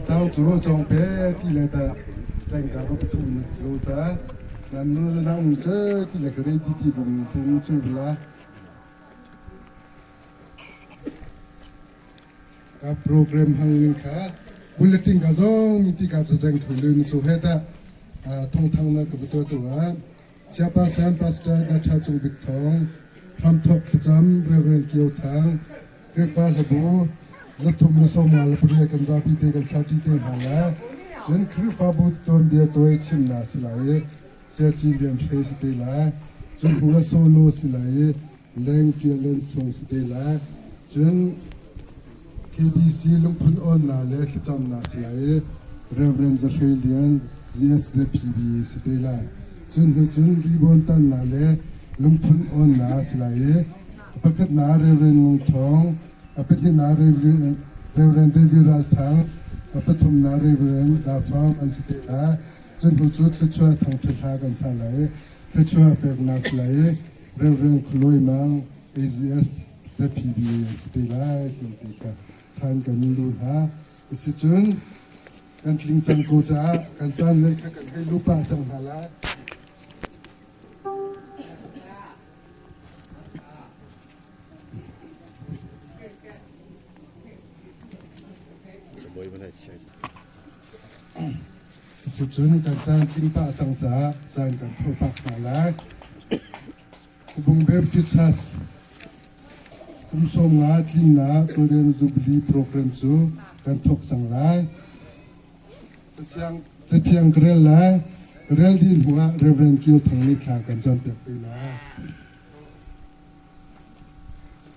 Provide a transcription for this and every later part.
Cang cu cawng pe ti le ta ceng ka va tu na zo ta nan nu le nang se ti le ka re ti ti bung bung chu la ka program hang ning kha bulletin ka zong mi ti ka chu deng thu le chu he ta thong thang na ka tu tu a Siapa San Pastor Datha Cung Bik Thawng, Hramthawk Thlacam Reverend Kio Thang, Krifa Hlabu, zathum le sawma le pariat kan zapi te kan sati te hna la cun Khrihfabu tuanbia tawi chimnak si lai i Siaci Lian Hre si te lai cun hnu solo si lai i Leng Ṭial Len Sung si te lai cun KBC lungphun awnnak le thlacamnak si lai i Reverend Za Hre Lian GSZPB si te lai cun hnu cun ribbon tannak le lungphun awnnak si lai i pakhatnak Reverend Ngung Thawng a pahnihnak Reverend David Ral Thang, a pathumnak Reverend Da Farm an si te lai. Cun hnu cu thluachuah thangṭhat hla kan sa lai i thluachuah peknak si lai i Reverend Khualoi Mang AGS ZPB an si te lai ti ti kha than kan lu hna. Asicun kan tling cang ko caah kan caan lei kha kan hei lu pah cang hna lai. Cucun kan caan tling pah cang caah caan kan thawh pak hna lai. Kubung Baptist Church kum 50 tlinnak Golden Jubilee program cu kan thawk cang lai. Cathiang ka rel lai. Rel dih hnuah Reverend Kio Thang nih thla kan cawnpiak te lai.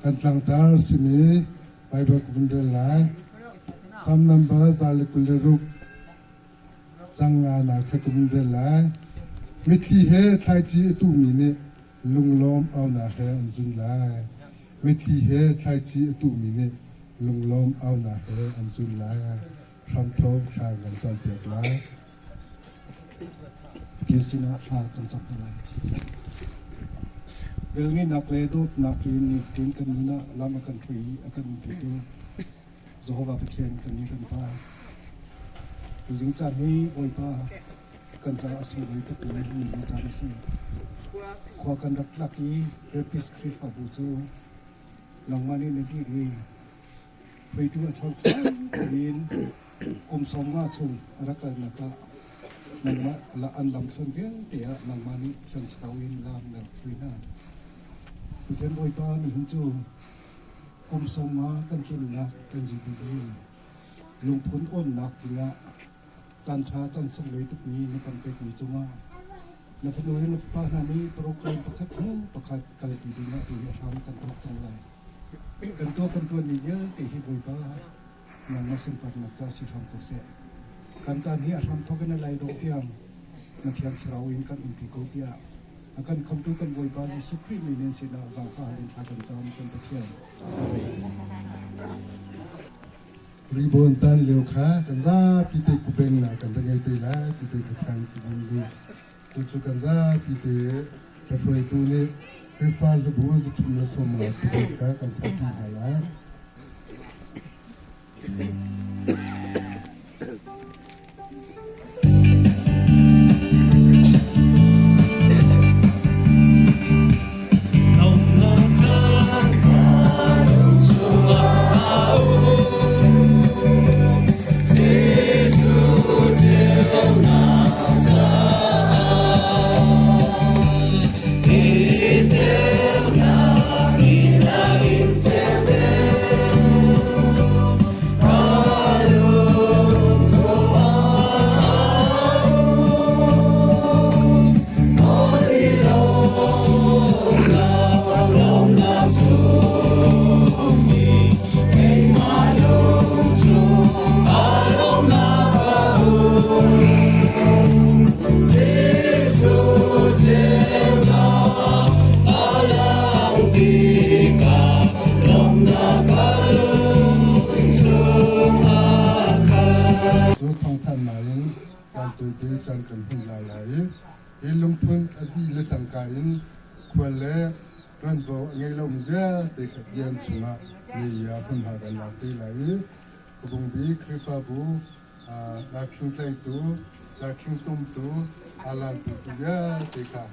Kan tlangtar simi Bible ka vun rel lai. Psalm number 126 cang nga na kha ka vun rel lai. Mitthli he thlaici a tuhmi nih lunglawm aunak he an zun lai. Mitthli he thlaici a tuhmi nih lunglawm aunak he an zun lai. Hramthawk thla kan campiak lai. Pathian sinah thla kan cam hna lai. Velngeihnak le dawtnak in nifatin kan nun ah lam a kan hruai i a kan umpitu Jehovah Pathian kan ni kan Pa. Tuzing caan hi Bawipa kan caah a sunglawi tukmi ni caan a si. Khua kan rak tlak i Baptist Khrihfabu cu nangmah nih na dir i hruaitu a changchang in kum 50 chung a rak kalnak ah nangmah an lamthluan vialte ah nangmah nih thiangthlarau in lam na rak hruai hna. Pathian Bawipa nihin cu kum 50 kan tlinnak kan jubilee lungphun awnnak dingah caan ṭha caan sunglawi tukmi na kan pekmi cungah na fanu le na fapa hna nih program pakhat hnu pakhat kalpi dingah tu hi a hram kan thawk cang lai. Kan tuah kan ṭuanmi vialte hi Bawipa nangmah sunparnak ca si hram ko seh. Kan caan hi a hramthawk in a lai dawh tiang na Thiang Thlarau in kan umpi ko tiah a kan khamtu kan Bawipa Jesuh Khrih min in sinah zaangfah in thla kan cam kan Pathian. Ribbon tan lio kha kan zapi te kubeng na kan ra ngei te lai ti te ka than ku bun lu tu cu kan zapi te ka hruaitu nih Khrihfa hlubu zathum le sawm nga tu kha kan sa ṭi hna lai. Cu thawngthanhnak in caan tawite caan kan hun lai lai i hi lungphun a dih le cangka in khual le ṭuanvo a ngei lomi vialte kha bian chungah ni ah hmunhma kan lak te lai i. Kabungbi Khrihfabu darkhing tlaitu, darkhing tumtu, alantu tu vialte kha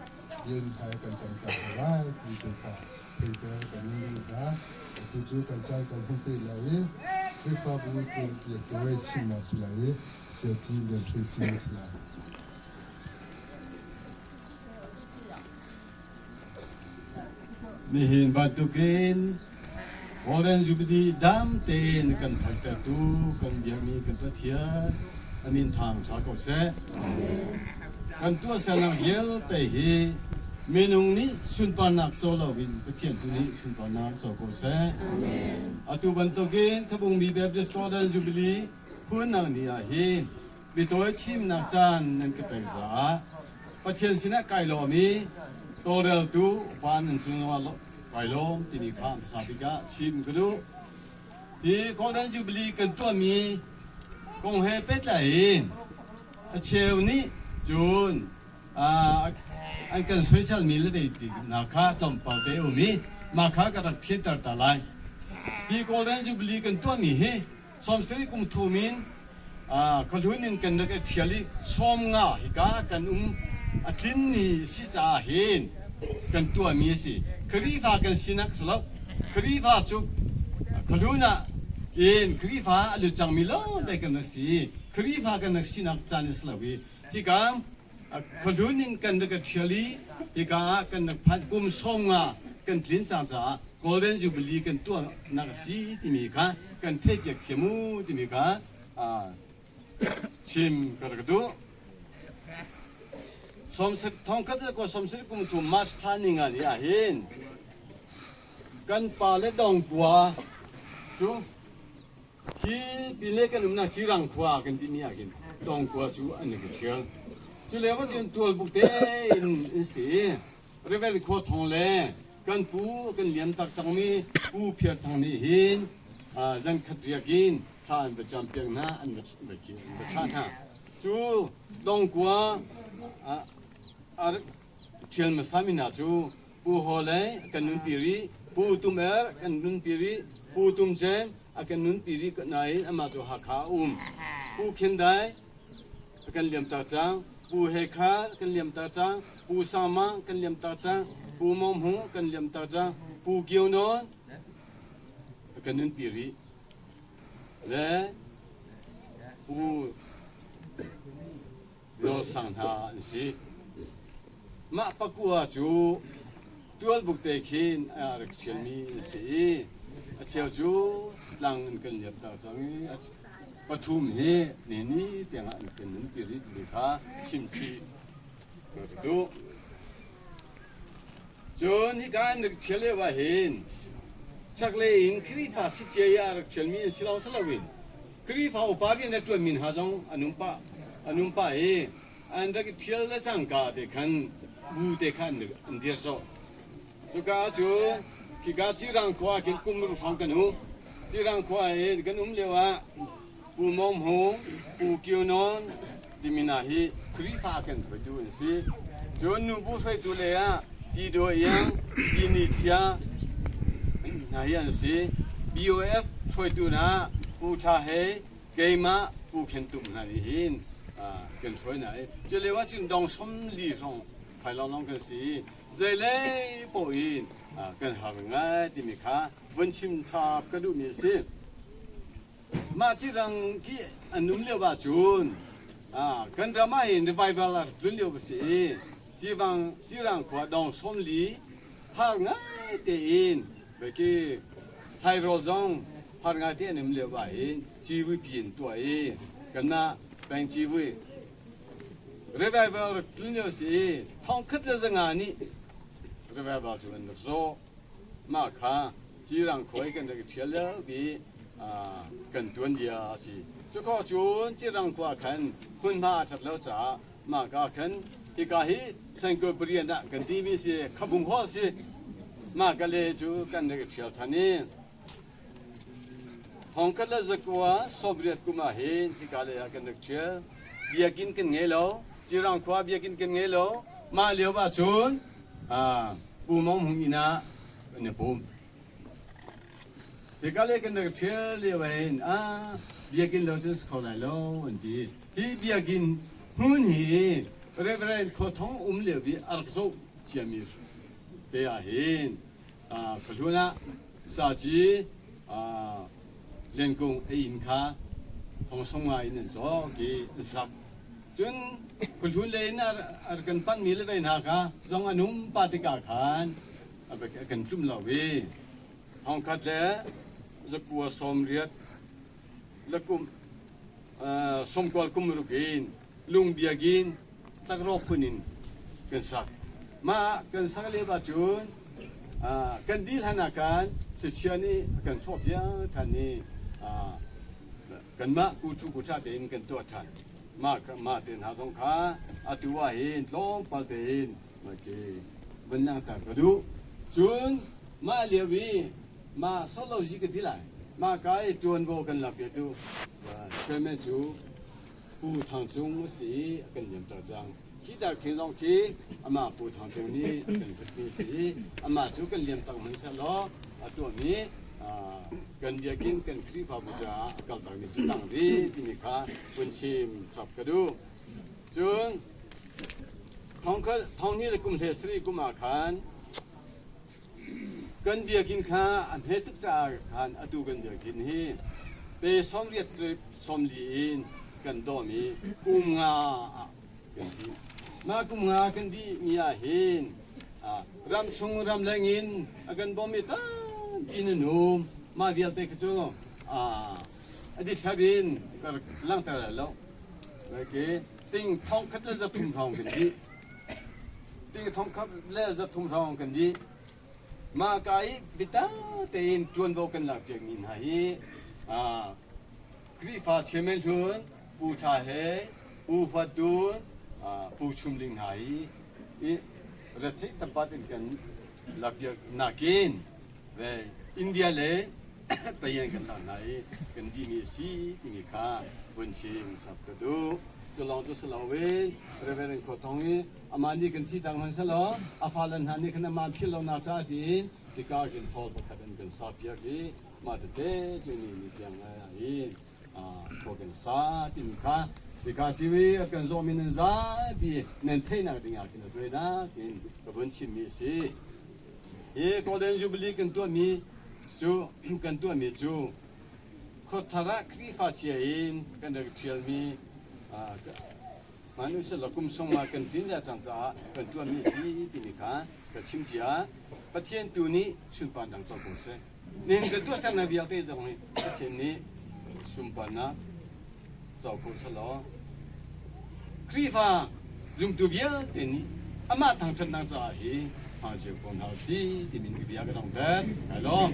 yen hai kan tam ta lai ti te kha theiter kan in hna. Atu cu kan caan kan hmu te lai i Khrihfabu tuan bia tuai chimnak si lai i siaci lian hre cin si lai. Nihin bantukin Golden Jubilee dam tein kan phantertu kan biakmi kan Pathian a min thang ṭha ko seh. Kan tuahsernak vialte hi minung nih sunparnak co loin Pathian tu nih sunparnak co ko seh. Atu bantukin Thabungmi Baptist Golden Jubilee phunnak ni ah hin Bitawi chimnak caan nan ka pek caah Pathian sinah kai lawm i tawlreltu upa nan cungah kai lawm timi kha hmasa bik ah chim ka duh. Hi Golden Jubilee kan tuahmi kong he pehtlai in a cheu nih cun an kan soiselmi le nak kha tlawmpal te um i mah kha ka rak fianter ta lai. Hi Golden Jubilee kan tuahmi hi 70 kum thum in khuahlun in kan rak i ṭhial i 50 hika kan um a tlin ni si caah hin kan tuahmi a si. Khrihfa kan sinak si lo. Khrihfa cu khuahlun ah in Khrihfa a lut cangmi lawngte kan rak si. Khrihfa kan rak sinak caan a si lo i hika khuahlun in kan rak i ṭhial i hika ah kan rak phanh kum 50 kan tlin cang caah Golden Jubilee kan tuahnak a si timi kha kan theihpiak thiam u timi kha chim ka rak duh. Thongkhat le 70 kum thum March thla ni nga ni ah hin kan pa le dongkua cu Hi pinle kan umnak Cirang khua kan timi ah khin Tawngkhua cu an i ṭhial. Cu lio ah cun tualbuk tein in si. Reverend Khua Thong le kan pu kan liam tak cangmi Pu Phiar Thang nih hin zan khat riak in thla an va campiak hna, an va an va thlah hna. Cu Tawngkua a ṭhial hmasa mi hna cu Pu Haw le kan nunpi rih, Pu Tum Er kan nunpi rih, Pu Tum Cem a kan nunpi rih nain amah cu Hakha a um. Pu Khin Dai a kan liamtak cang, Pu He Khar kan liamtak cang, Pu Sang Mang kan liamtak cang, Pu Mong Hmu kan liamtak cang, Pu Kio Nawn a kan nunpi rih. Le Pu Nawl Sang hna an si. Mah pakua cu tualbuk te khin a rak ṭhialmi an si i a cheu cu tlang in kan liamter cang i pathum hi nini tiangah an kan nunpi rih timi kha chimchih ka rak duh. Cun hika an rak ṭhial lio ah hin chaklei in Khrihfa si cia i a rak ṭhialmi an si lawng si loin Khrihfa upa rian a ṭuanmi hna zong an um pah an um pah i an rak i ṭhial le cangka te khan bu te kha an dir sawh. Cuka ahcun khika Sirang khua khin kum ruk hrawng kan um. Sirang khua i kan um lio ah Pu Mawng Hmung, Pu Kio Nawn timi hna hi Khrihfa kan hruaitu an si. Cun nubu hruaitu lei ah Pi Dawh Iang, Pi Ni Thia hna hi an si. BOF hruaitu hna Pu Tha Hei, keimah Pu Khen Tum hna nih hin kan hruai hna i cu lio ah cun dong 40 hrawng fai lawnglawng kan si i zeilei paoh in kan har ngai timi kha vun chim chap ka duhmi a si. Mah cirang khi an um lio ahcun kan ram ah hin revival a rak tlun lio a si i Civang Cirang khua dong 40 har ngai tein Beki thlairawl zong har ngai te an um lio ah hin civui pi in tuah i kanmah peng civui revival rak tlun lio si i 1500 nih revival cu an rak zawh. Mah kha Cirang khua i kan rak i ṭhial lio i kan tuanbia a si. Cukhawh cun Cirang khua khan hmunhma a ṭhat lo caah mah ka khan hika hi Sangkut pariat ah kan timi si Khabung Hall si mah ka le cu kan rak i ṭhial ṭhan i 1980 kum ah hin hika lei ah kan rak ṭhial. Biakinn kan ngei lo, Cirang khua biakinn kan ngei lo. Mah lio ah cun Pu Mong Hmung inn ah kan i pum. Hika le kan rak ṭhial lio ahhin ah biakinn lo cun si kho lai lo an ti. Hi biakinn hmun hi Reverend Khuathong um lio i a rak zoh ciami te ahhin khuahlun ah Saci Liankung a inn kha thongsong ngai in an cawk i an sak. Cun khuahlun lei in a rak kan panhmi le vei hna kha zong an um pah tikah khan a kan tlumh lo i thongkhat le zakua 80 le kum 90 kum ruk in lungbiakinn tlakrawk phun in kan sak. Mah kan sak lio ahcun kan dih hlan ah khan thlichia nih a kan chawhpiak ṭhan i kanmah kuṭhu kuṭha tein kan tuah ṭhan. Mah mah te hna zong kha atu ahhin tlawmpal tein vun langhter ka duh. Cun mah lio i mah solo zi ka ti lai. Mah ka i ṭuanvo kan lakpiaktu chairman cu Pu Thang Cung a si i a kan liamter cang. Khi darkhing zong khi amah Pu Thang Cung nih a kan putmi a si i amah cu kan liam tak hmanh sehlaw a tuahmi kan biakinn kan Khrihfabu caah a kaltakmi cu tang rih timi kha vun chim chap ka duh. Cun thong hnih le kum hle sarih kum ah khan Kan biakinn kha a hme tuk caah khan atu kan biakinn hi pe 80 40 in kan dawm i kum nga ah kan dih. Mah kum nga kan dihmi ah hin ramchung ramleng in a kan bawmmi tampi nan um. Mah vialte kha cu a dithlar in ka rak langhter lai lo. Ting thong khat le 300 hrawng kan dih. Ting thong khat le 300 hrawng kan dih. Mah ka i biatak tein ṭuanvo kan lakpiakmi hna hi Khrihfa chairman hlun Pu Thla He, Pu Huat Dun, Pu Chum Ling hna hi i retheih tempat in kan lakpiak nakin ve India le Payan kan lak hna i kan dihmi a si timi kha vun chim chap ka duh. Cu lawng cu si loin Reverend Khuathong Thong i amah nih kan thi dang hmanhsehlaw a fale hna nih khan amah philh lonak caah tiin hika khin hall pakhat an kan sakpiak i mah tete cu ni ni tiang hin khua kan sa timi kha hika ciwi a kan zawhmi nan zapi nan theihnak dingah khin a tuainak in ka vun chimmi a si. Hi Golden Jubilee kan tuahmi cu kan tuahmi cu khuathar ah Khrihfa cia in kan rak ṭhialmi Hman usih kum sung ah kan tlin le cang caah kan tuahmi a si timi kha ka chim cia. Pathian tu nih sunparnak co ko seh. Nihin kan tuahsernak vialte zong hi Pathian nih sunparnak co ko selaw Khrihfa zumtu vialte nih amah thangṭhatnak caah hi hma cio ko hna usih timi bia ka donghter. Kai lawm.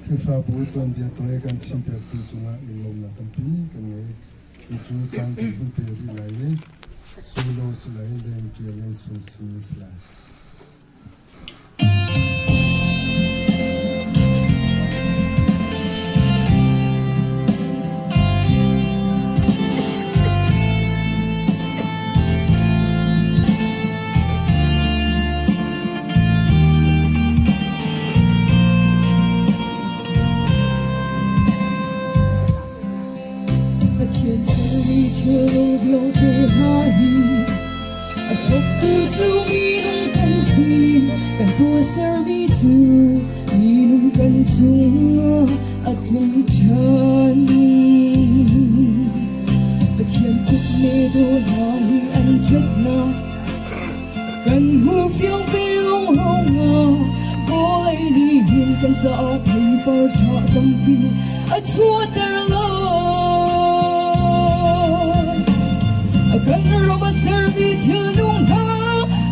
Khrihfabu tuanbia tawi kan chimpiaktu cungah lunglawmhnak tampi kan ngei. Cucu caan kan hun pe rih lai i solo si lai leng ṭial in sung si si lai. Pathian sermi thil vialte hna hi a hrawktu cu minung kan si. Kan tuahsermi cu minung kan cungah a tlung ṭhan. Pathian kutneh dawh hna hi an ṭhatnak Kan hmu fiang ve lawnglawng ah vawlei nih hin kan caah theipar ṭha tampi a chuahter lai. Kan ram a sermi thil nung hna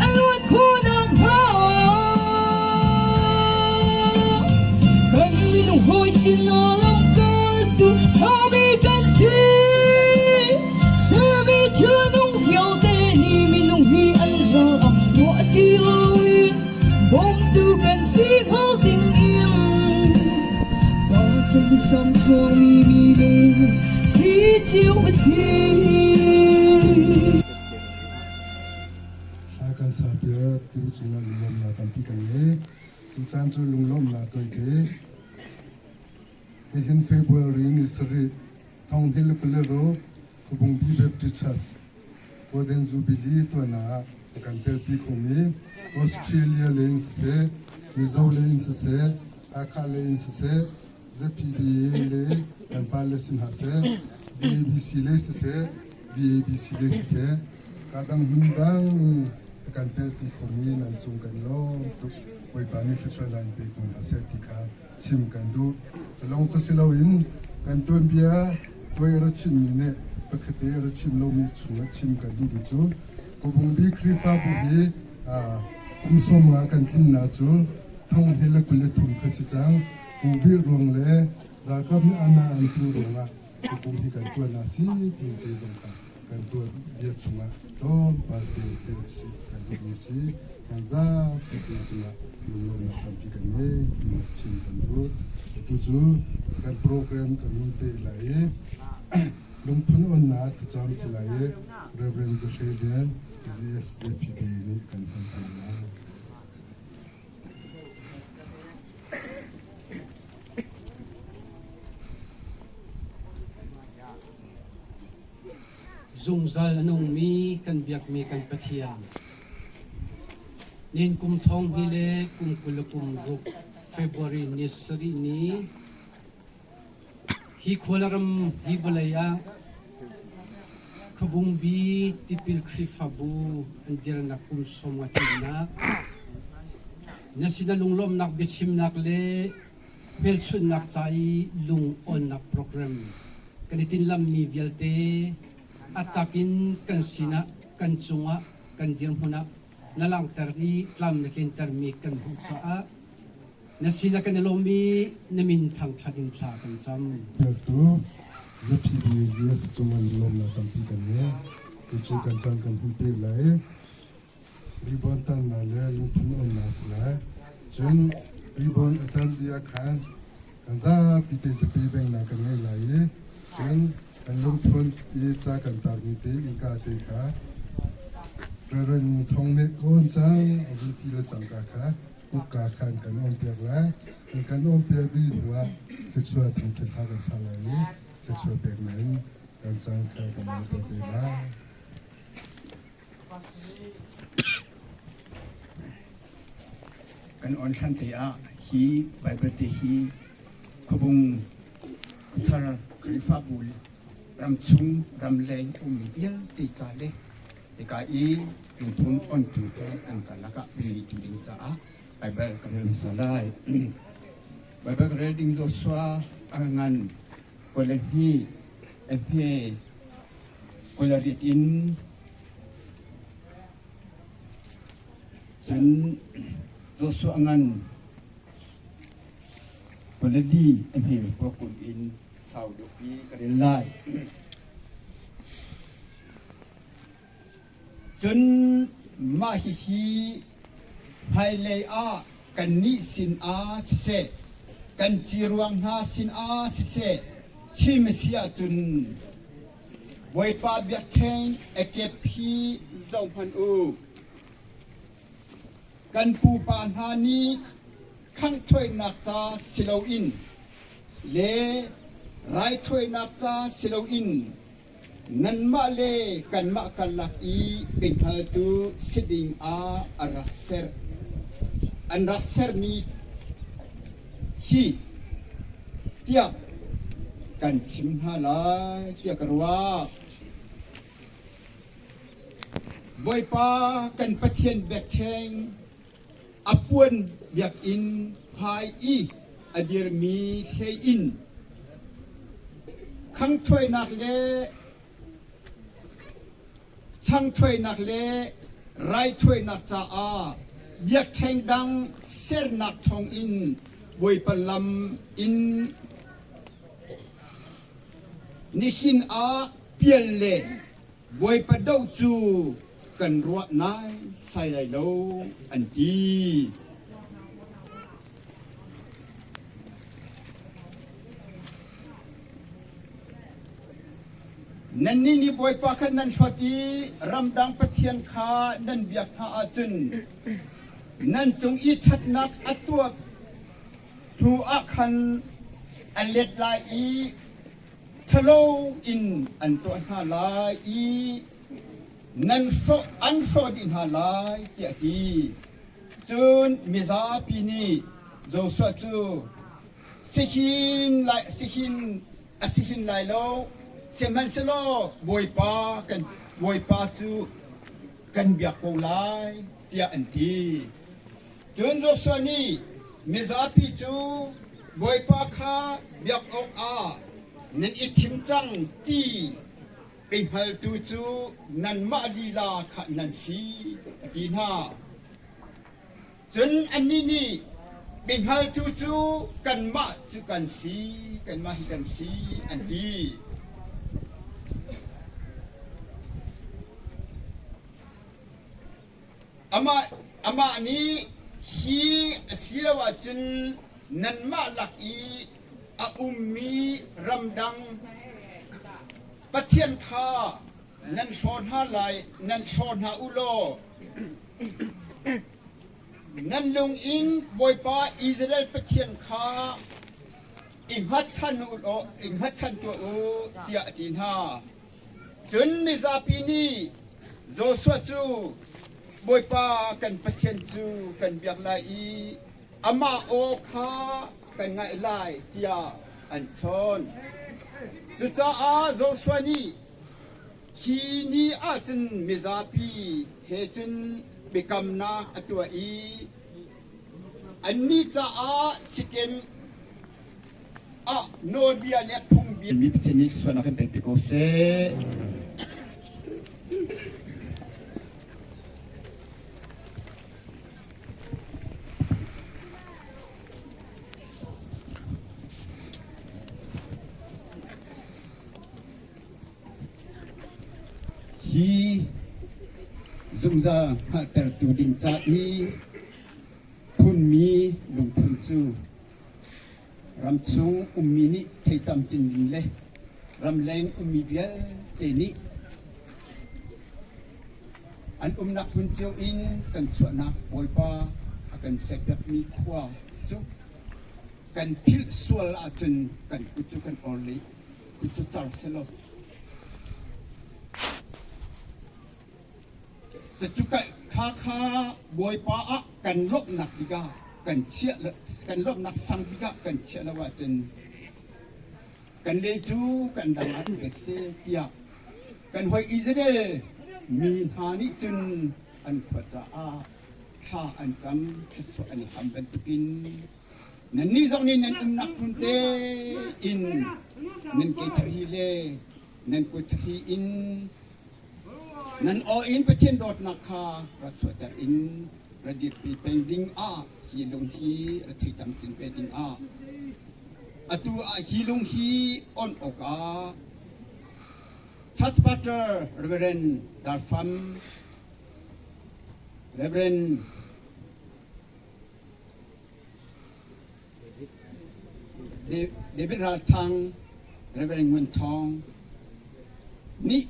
a luat khawh nakhnga kan minung hawi sinah lamkaltu ṭhami kan si. Sermi thil nung vialte nih minung hi an ral ah ruah ti loin bawmtu kan si hnga ding in Pathian sam chuangmi minung si cio a si. Hla kan. sa piak ti cungah lunglawmhnak tampi kan ngei. Tucaan cu lunglawmhnak toite. Nihin February ni sarih thong hnih le 26 Khuabungpi Baptist Church Golden Jubilee tuan ah kan telpi khomi Australia lei in siseh, Mizo lei in siseh, Hakha lei in siseh, ZPBA le kan pa le si hna seh, BABC lei siseh, BABC lei siseh, ka dang hmun dang kan telpi khomi nan cung kan lawm tuk. Bawipa nih thluachuah nan pe ko hna seh ti kha chim kan duh. Culong cu si loin kan tuanbia tuai ra chimmi nih pakhat ra chim lomi chungah chim kan duhmi cu Kawbungbi Khrihfabu hi kum sawm kan tlinnak cu thong hi le 23 kha si cang. Covid ruang le ralkap nih ana an tu ruangah Kawbung hi kan tuan a si ti te zong kha kan tuan bia chungah tlawmpal te te si kan duhmi si kan zapi te cungah lunglawmnak tampi kan ngei ti chim kan duh. Atu cu kan program kan hun pe lai i lungphun onnak thlacam si lai i Reverend Zahre Lian GSJPB nih kan hman te lai. Zungzal a nungmi kan biakmi kan Pathian. Nin kum thong hnih le kum 26 February ni sarih ni hi khualaram hi vawlei ah Khuabungbi tipil Khrihfabu an dirnak kum 50 tlinnak na sin a lunglawmhnak biachimnak le hmelchunhnak ca i lung awnnak program kan i tinlammi vialte a tak in kan sinah kan cungah kan dirhmun ah na langhter i tlam na tlintermi kan hmuh caah na sinah kan i lawm i na min thangṭhat in thla kan cam. Biaktu ZPBZS cungah lawmnak tampi kan ngei. Cucu kan caan kan hun pe lai. Ribbon tannak le lungphun onnak si lai. Cun ribbon a tan dih ah khan kan zapi te zapi bengnak kan ngei lai i cun kan lungphun i ca kan tarmi te innka te kha Reverend Thong nih awn cang a vun ti le cangka kha ukka khan kan on piak lai. Kan on piak dih hnu ah thluachuah thangṭhat hla kan sa lai i thluachuah peknak in kan cang kha kan on piak te lai. Kan on hlan te ah hi Bible te hi khuabung thar Khrihfabu ramchung ramleng ummi vialte ca le hika i lungphun ontu te an karlak ah ngeitu ding caah Bible ka rel hmasa lai. Bible ka rel ding Joshua a ngan 22 a hme 28 in cun Joshua ngan 24 a hme 20 in sau deuhpi ka rel lai. Cun mah hihi hmailei ah kannih sinah siseh, kan ciruang hna sinah siseh, chim a si ahcun Bawipa biakṭheng a kep hi zohhmanh u. Kan pupa hna nih khanghthawinak ca si loin le raithawinak ca si loin nanmah le kanmah karlak i biahngaltu si ding ah a rak ser. An rak sermi hi tiah kan chim hna lai tiah ka ruah. Bawipa kan Pathian biakṭheng a puan biakinn hmai i a dirmi hlei in khanghthawinak le changthawinak le raithawinak caah biakṭheng dang sernak thawngin Bawipa lam in nihin ah pial le Bawipa doh cu kan ruah naisai lai lo an ti. Nannih nih Bawipa kha nan hlawt i ramdang pathian kha nan biak hna ahcun nan cung i ṭhatnak a tuah hnu ah khan a let lai i ṭhalo in an tuah hna lai i nan hrawh an hrawh dih hna lai tiah a ti. Cun mizapi nih Joshua cu sihin lai sihin a si hin lai lo, sihmanhsehlaw Bawipa kan Bawipa cu kan biak ko lai tiah an ti. Cun Joshua nih mizapi cu Bawipa kha biak awkah nan i thim cang ti i hngaltu cu nanmah lila kha nan si a ti hna. Cun annih nih biahngaltu cu kanmah cu kan si, kanmah hi kan si, an ti. Amah nih hi a si lo ahcun nanmah lak i a ummi ramdang pathian kha nan hlaw hna lai, nan hlaw hna u law nan lung in Bawipa Israel Pathian kha i hngatchan u law i hngatchan tuah u tiah a ti hna. Cun mizapi nih Joshua cu Bawipa kan Pathian cu kan biak lai i amah aw kha kan ngaih lai tiah an chawn. Cucaah Joshua nih Khi ni ah cun mizapi he cun biakamnak a tuah i annih caah Sikem ah nawlbia le phungbia mi Pathian nih sualnak kan pek te ko seh. Hi zungzal hngalhtertu ding ca i phunmi lungphun cu ramchung ummi nih thei camcin ding le ramleng ummi vialte nih an umnak hmun cio in kan chuahnak Bawipa a kan serpiakmi khua cu kan philh sual ahcun kan kut cu kan or leh kut cu car selaw Cucu kha kha Bawipa ah kan lawmhnak bik ah kan chiah kan lawmhnak sang bik ah kan chiah lo ahcun kan le cu kan dang ah pek seh tiah kan hoi Israel mi hna nih cun an khua caah thla an cam thluachuah an i ham bantukin Nannih zong nih nan umnak hmun te in nan ke thari le nan kut thari in nan aw in Pathian dawtnak kha rak chuahter in ra dirpi peng ding ah hi lung hi ra thei tam cin pe ding ah atu ah hi lung hi on awkah Church Pastor Reverend Darfam Reverend David Ral Thang, Reverend Ngun Thawng nih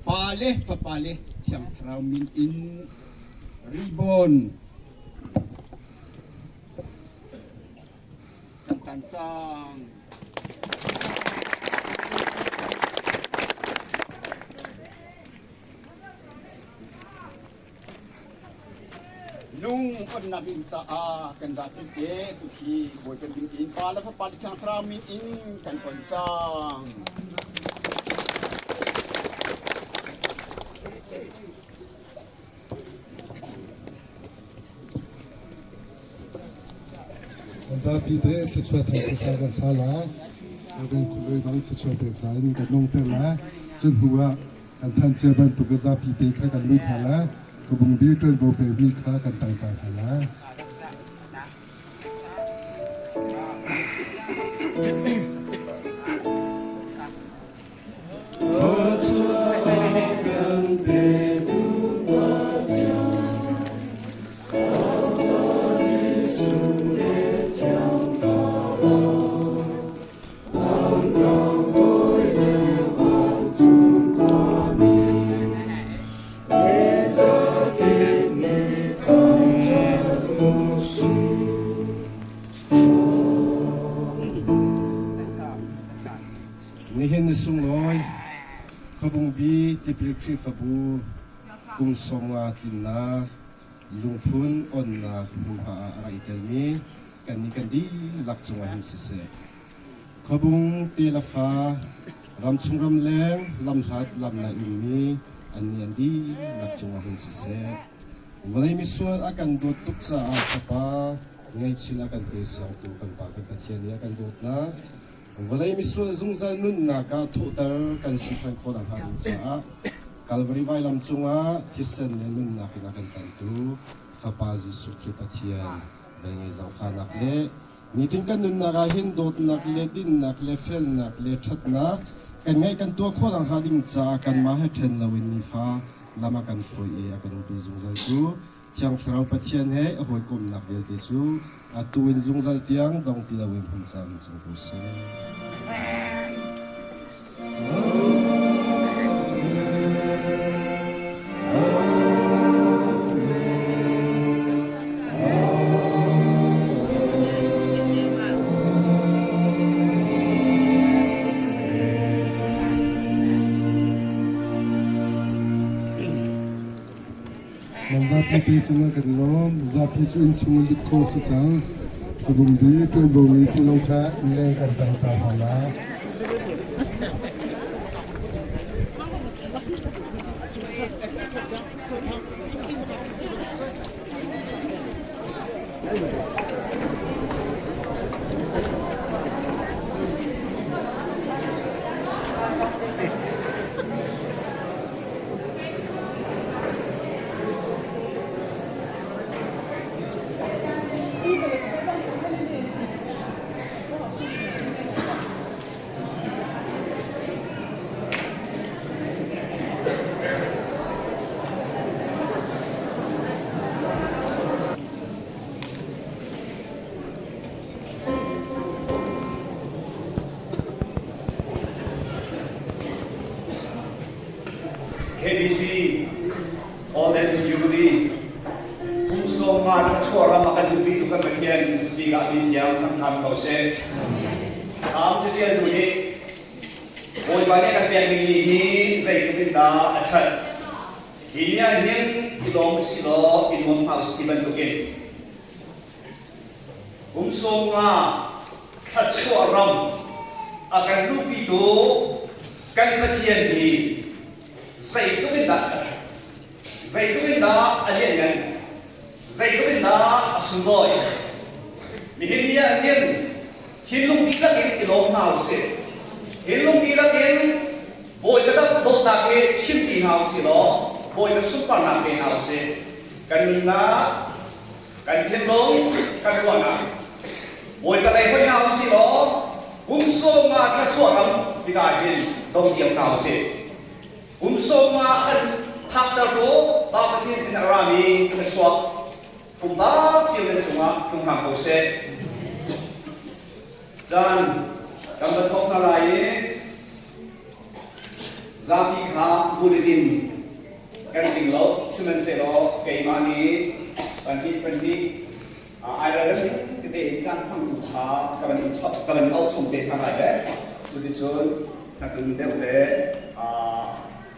pa le fapa le Thiang Thlarau min in ribbon kan tan cang. Lung onnak ding caah kan zapi te tuhi Bawipa min in Pa le Fapa le Thiang Thlarau min in kan on cang. Kan zapi te thluachuah thang kan sa la. Kan khuloi bang thluachuah te hna in kan nung te la. Cun hnu ah Kan thanh cia bantuk in zapi te kha kan lut hna lai. Kabungbi ṭuanvo pekmi kha kan tangta hna lai. Nihin ni sunglawi Khuabungbi Tipil Khrihfabu kum 50 tlinnak lungphun onnak hmunhma ah a rak i telmi kannih kan dihlak cungah hin siseh, Khuabung ti le fa, ramchung ramleng, lamhlat lamnai ummi annih an dihlak cungah hin siseh, vawlei misual a kan dawt tuk caah Fapa ngaihchin a kan pe siangtu kan Pa kan Pathian nih a kan dawtnak, vawlei misual zungzal nunnak ah thawhter kan si ṭhan khawh nakhnga ding caah Kalvari vailam cungah thisen le nunnak in a kan tlanhtu Fapa Jesuh Khrih Pathian velngeih zaangfahnak le nitin kan nunnak ah hin dawtnak le dinnak le felnak le ṭhatnak kan ngeih kan tuah khawh nakhnga ding caah kanmah he ṭhen loin nifa lam a kan hruai i a kan umpi zungzaltu Thiang Thlarau Pathian he a hawikomhnak vialte cu atu in zungzal tiang dong ti loin hmun cang cang ko seh. Nan zapi te cungah kan i lawm. Zapi cu innchung in lut khawh a si cang. Ka bungbi ṭuanvo ngeitu lo kha innleng kan tangta hna lai. KBC Golden Jubilee kum 50 thluachuah ram a kan duhpi tu kan Pathian speak ah mi thiang kan hram ko seh. Salm catialtu nih Bawipa nih kan pek ding mi hi zeitluk in dah a ṭhat. Hi ni ah hin i lawm si law i nuam hna usih ti bantukin Kum 50 thluachuah ram a kan luhpitu kan Pathian hi zeitluk in dah ṭhat, zeitluk in dah a lianngan, zeitluk in dah a sunglawi. Nihin ni ah hin thinlung dihlak in i lawm hna usih. Thinlung dihlak in Bawipa dawtnak hi chim ti hna usih law Bawipa sunparnak pe hna usih. Kan nunnak Kan thinlung kan ruahnak Bawipa lei hoi hna usih law kum 50 thluachuah ram tikah hin dong cio hna usih. Kum 50 kan phakter tu Pa Pathian sin a rami thluachuah pumpak cio nan cungah tlung hram ko seh. Caan kan va thawk hna lai i Zapi kha bulletin kan ting lo, sihmanhsehlaw keimah nih pahnih pahnih ai rem tete in caan hmangtu kha ka van in ka van auh chung te hna lai le cuticun hnatun deuh le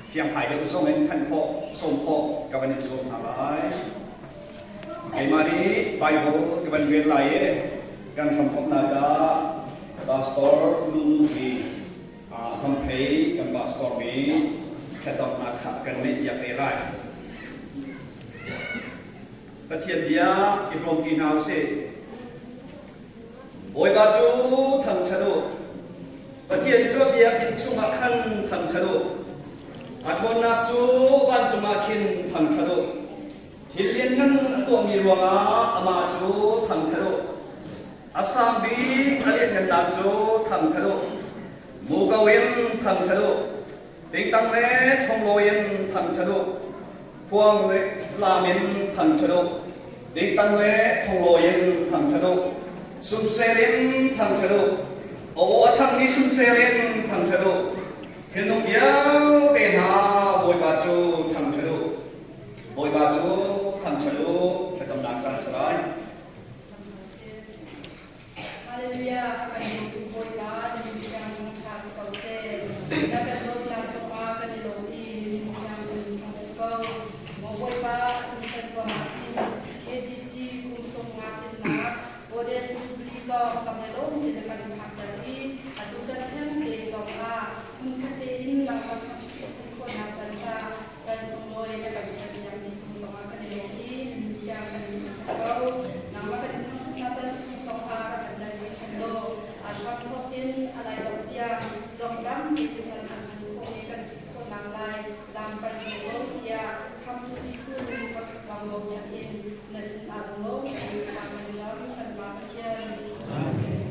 fiangfai deuh zong in thanh khawh sawm khawh ka van in zuam hna lai. Keimah nih Bible ka van rel lai i kan hramthawknak ah Pastor Nu Zi Thongphei kan pastor nih thlacamnak kha kan neih piak te lai. Pathian bia i hrawmpi hna usih. Bawipa cu thangṭhat u. Pathian cu a biakinn chungah khan thangṭhat u. A ṭhawnnak cu vancung ah khin thangṭhat u. Thil lianngan a tuahmi ruangah amah cu thangṭhat u. A sang bik a lianhngannak cu thangṭhat u. Muko in thangṭhat u. Tingtang le thonglawi in thangṭhat u. Khuang le laam in thangṭhat u. Tingtang le thonglawi in thangṭhat u. Sumsel in thangṭhat u. A aw a thangmi sumsel in thangṭhat u. Thilnung vialte hna Bawipa cu thangṭhat u. Bawipa cu thangṭhat u. Thlacamnak caan a si lai. Hallelujah, kan dawtu Bawipa, na min thiang ṭha si ko seh. Na kan dawtnak cungah kan i lawm i min thiang kan in thangṭhat ko. Maw Bawipa, atu chan zongah hin KBC kum sung nga tlinnak Golden Jubilee zong kan i lawm ti na kan phakter i atu chan theng te zongah hmunkhat tein nangmah thangṭhat khawhnak caan ṭha Kan sunglawi na kan serpiakmi cung zongah kan i lawm i na min thiang kan in thangṭhat ko. Nangmah kan in thangṭhatnak caan chung zongah rak kan dalpi ṭhan law a hramthawk in a laidongh tiang dong tampi in caan kan hman khawh i kan si khawhnak lai lam kan hruai ko tiah Khamhtu Jesuh min pakhat lawng bochan in na sinah lunglawm tein thla kan cam, kan Pa Pathian. Amen.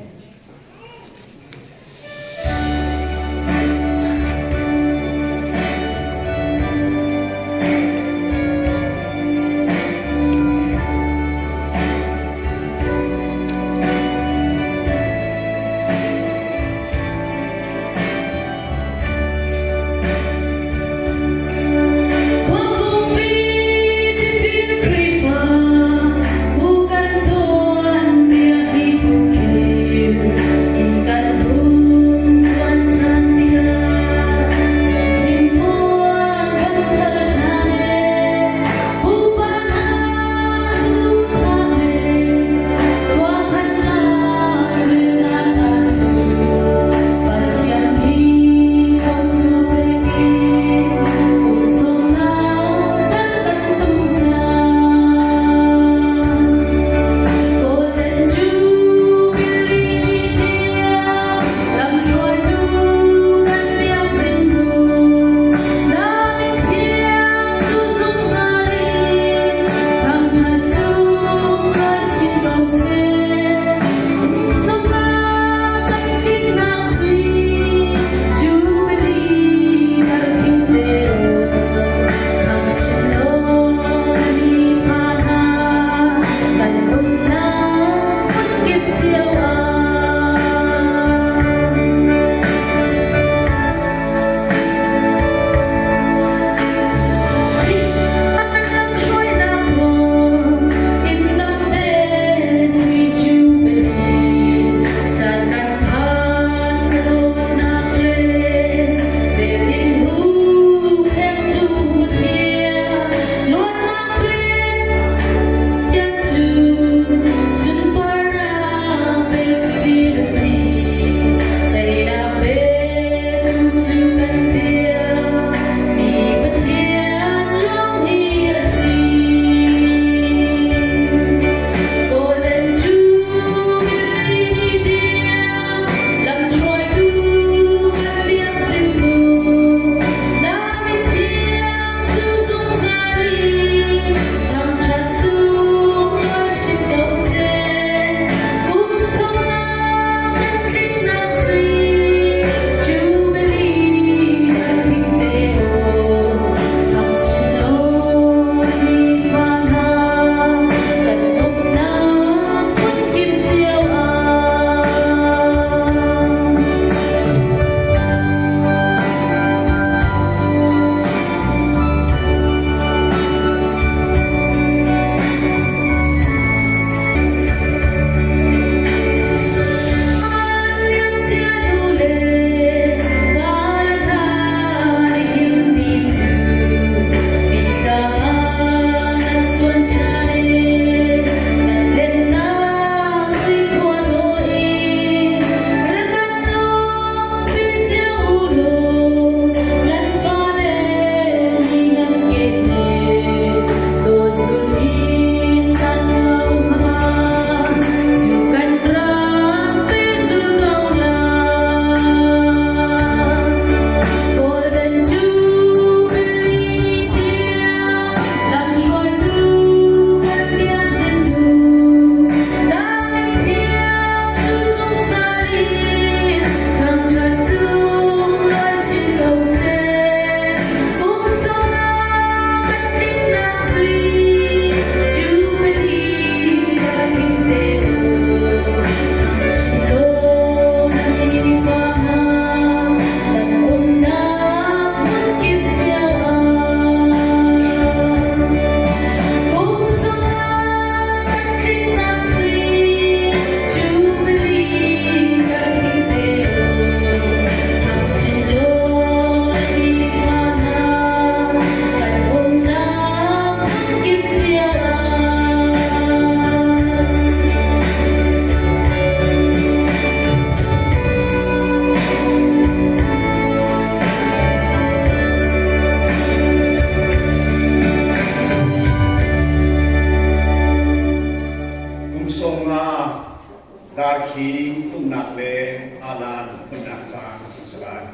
Darkhing tumnak le alan phunnak caan a si lai.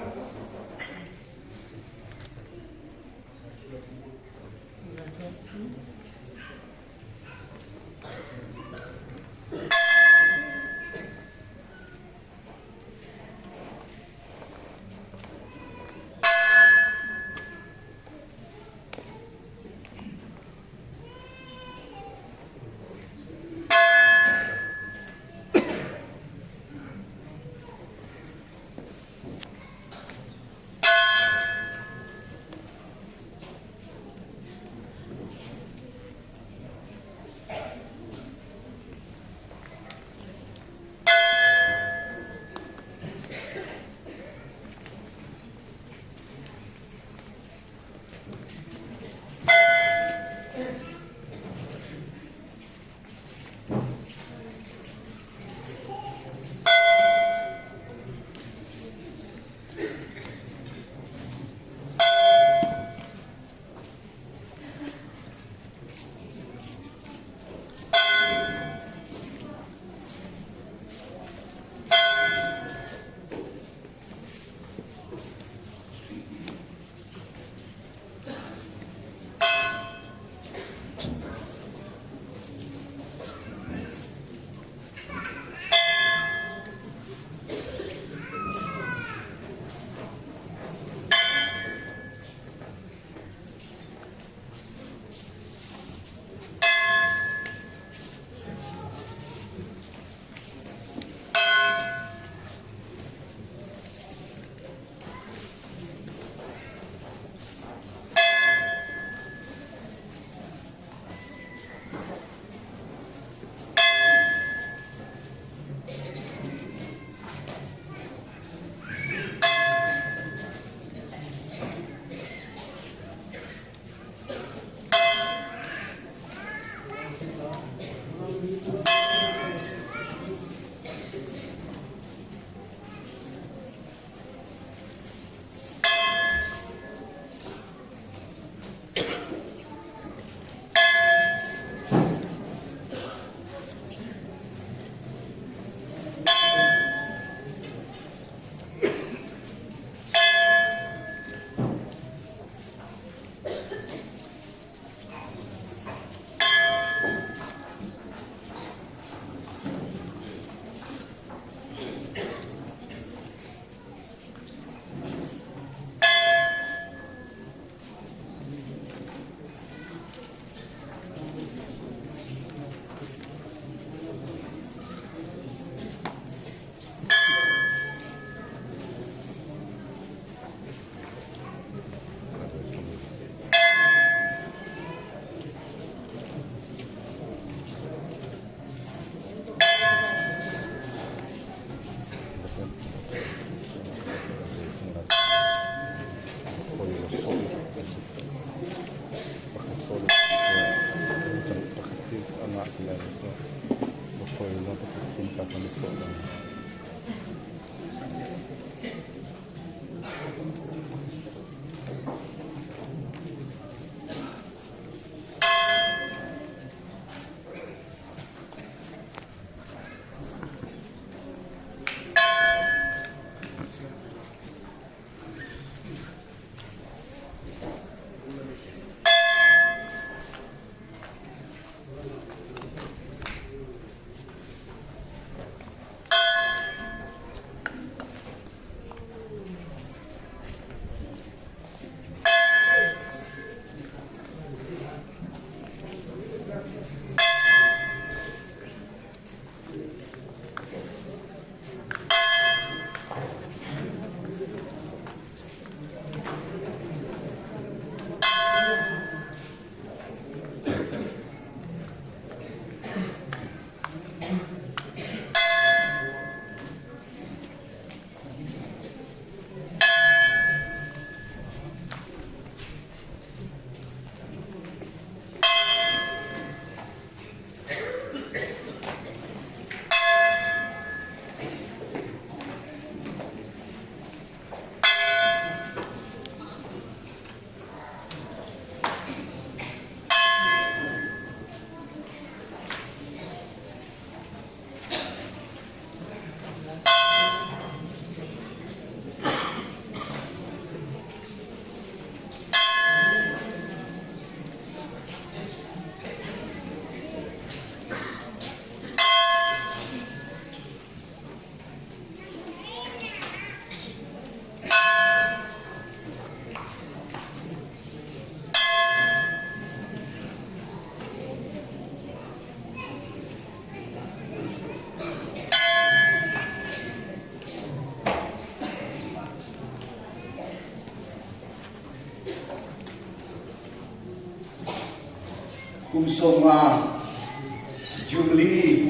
Kum 50 Jubilee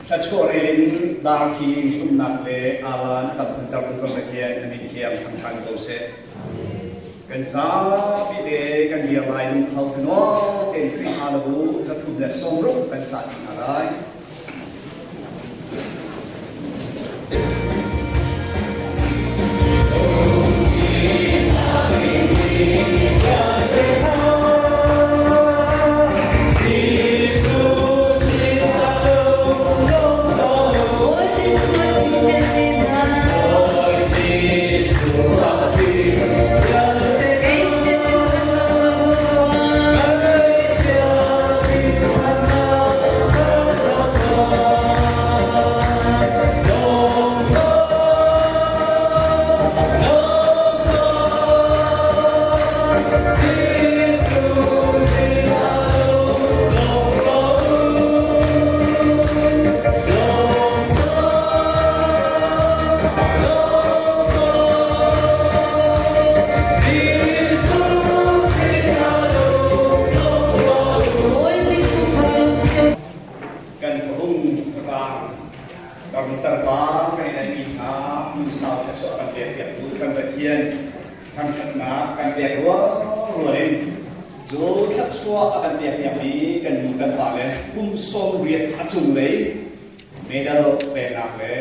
thluachuah rel in darthi tumnak le alan a kan funtertu kan Pathian a min thiang thangṭhan ko seh. Kan zapi te kan dir lai lungtho thanuam tein Khrihfa le bu 360 kan sah dih hna lai. Kan hung rang tarpa kan i mi hna hmunsau thluachuah kan pek piak tu kan Pathian thangṭhatnak kan pek rual in cu thluachuah a kan pek piak mi kan nu kan pa le kum 80 a cunglei medal peknak le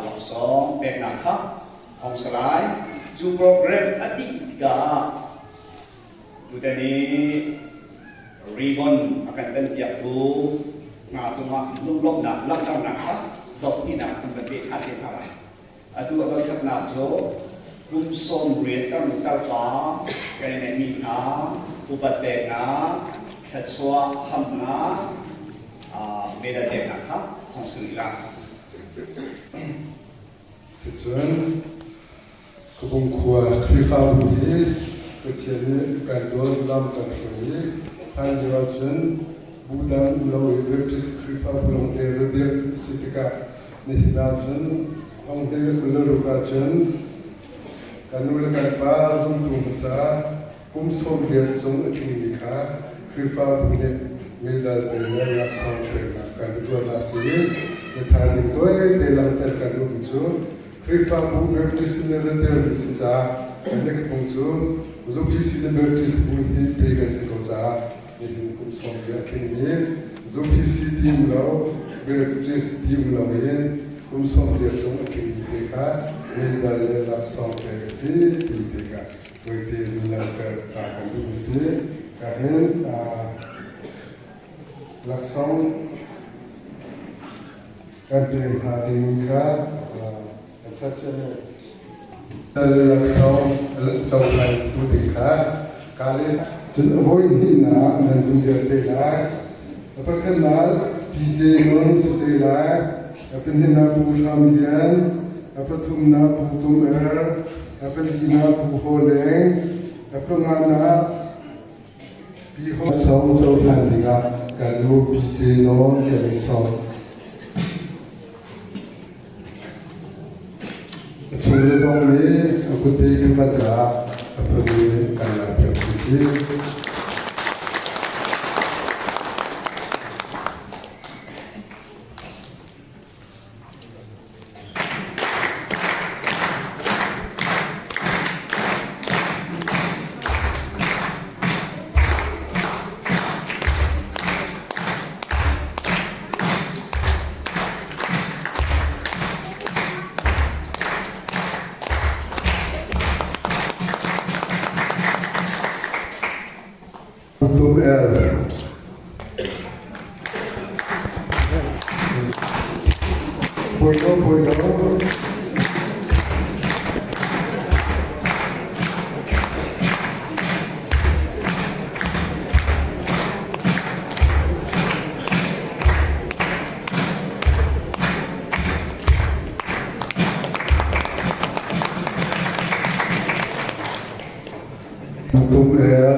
laksawng peknak kha hong si lai. Cu program a dih tikah tutan i ribbon a kan tanpiaktu hna cungah lunglawmhnak langhternak kha zohtinak kan van pe ṭhan te hna lai. Atu a voikhatnak cu kum 80 kan tarpa kan i neihmi hna upat peknak, thluachuah hamnak, medal peknak kha hong si rih lai. Sicun Khabung khua Khrihfabu hi Pathian nih kan dawt lam kan hruai i hlan lio ahcun bu dang um lo i Baptist Khrihfabu lawngte ra dirh a si tikah nihin ahcun thong he 26 ahcun kan nu le kan pa zumtu hmasa kum 80 cung a tlingmi kha Khrihfabu nih medal pe le laksawng peknak kan tuah a si i na thaizing tawite langhter kan duhmi cu Khrihfabu Baptist le Retel si caah kan i phung cu Zupc le Baptist bu hi pe kan si ko caah nihin kum 80 a tlingmi Zupc tim lo Baptist tim lo in kum 80 cung a tlingmi te kha medal le laksawng pek a si ti te kha tawite in langhter ta kan duh a si. Ka hin laksawng kan pek hna ding kha kan chat cia Laksawng cohlan tu ding kha ka le cun a voi hnihnak nan vun dir te lai. A pakhatnak PJ Non si te lai. A pahnihnak Pu Hram Lian, a pathumnak Pu Tum Er, a palinak Pu Ho Leng, a panganak Pi Ho Song cohlan dingah kan nu PJ Non kan i sawm. A chungle zong nih a kut te kan vat ah a fanu nih kan lak piak si. Tum er. Poi lo, poi lo. Tum er.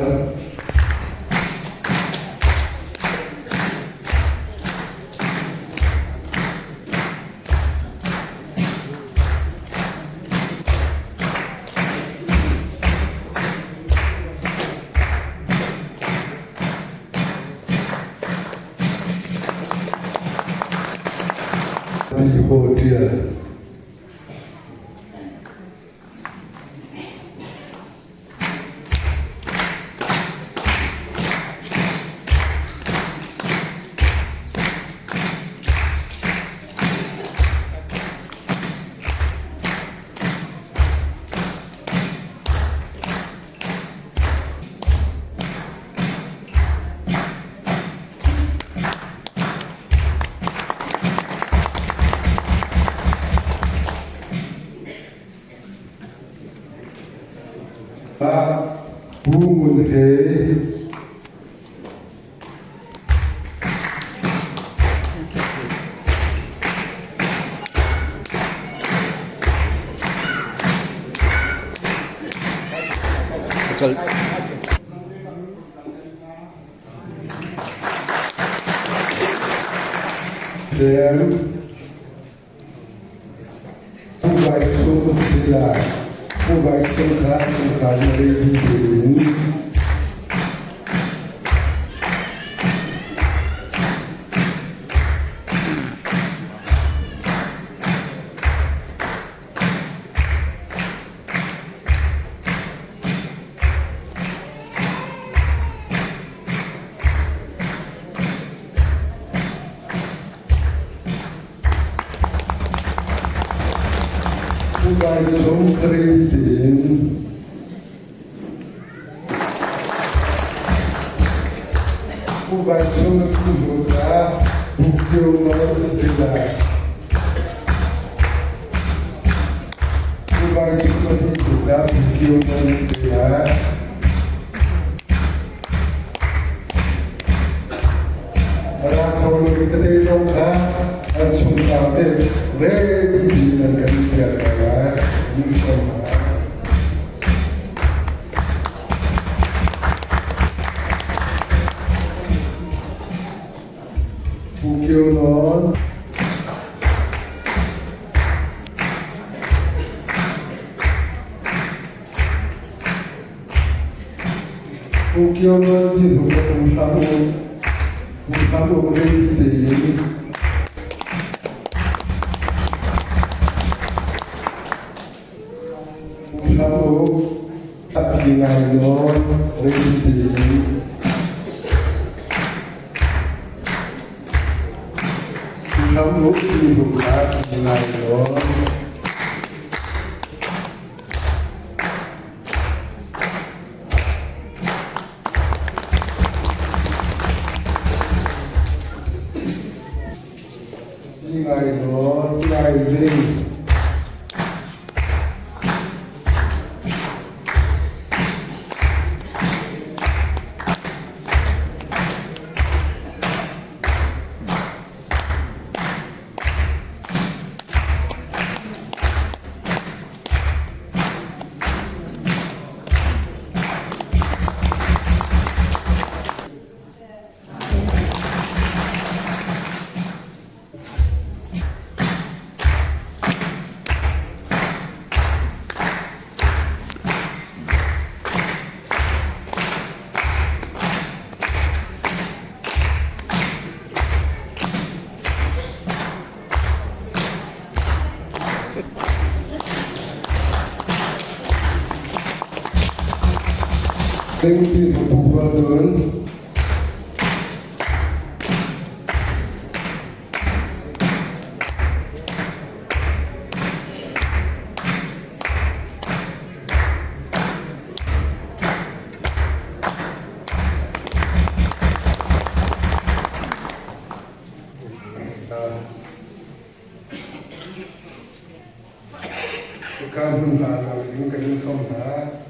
Pi Ho Ṭial. Pu Ngun He. Kal. Then Pu Vai Sung Sila Pu Vai Sung kha chungkhar na ready tein Pu Vai Sung ready tein Pu Vai Sung na tu hnu kha Bu Kio Nawl a si te lai. Pu Vai Sung na ti hnu kha Bu Kio Nawl a si te lai. A ra kho lomi tete zong kha an chungkhar te ready in an kan piak hna lai. Min hna. Pu Kio Nawn. Pu Kio Nawn ti hnu ka pu hram u. Pu hram u ready tein Pu hram u Pi Ngai Nawn ready tein Pu hram u ti hnu kha Pi Ngai Nawn. Pi Ngai Nawn, Ngai Ling. Ding ti pu dun. Cuka hmun hna ding kan in sawm hna.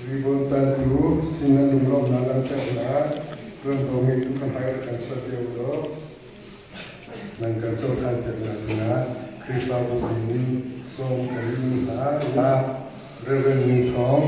Ribbon tantu sin nan lunglawmhnak langhternak tuanvo ngeitu ka hmai rak kan suat lio law nan kan cohlan piaknak dingah Khrihfabu in sawm kan in hna. Reverend Nung Thawng.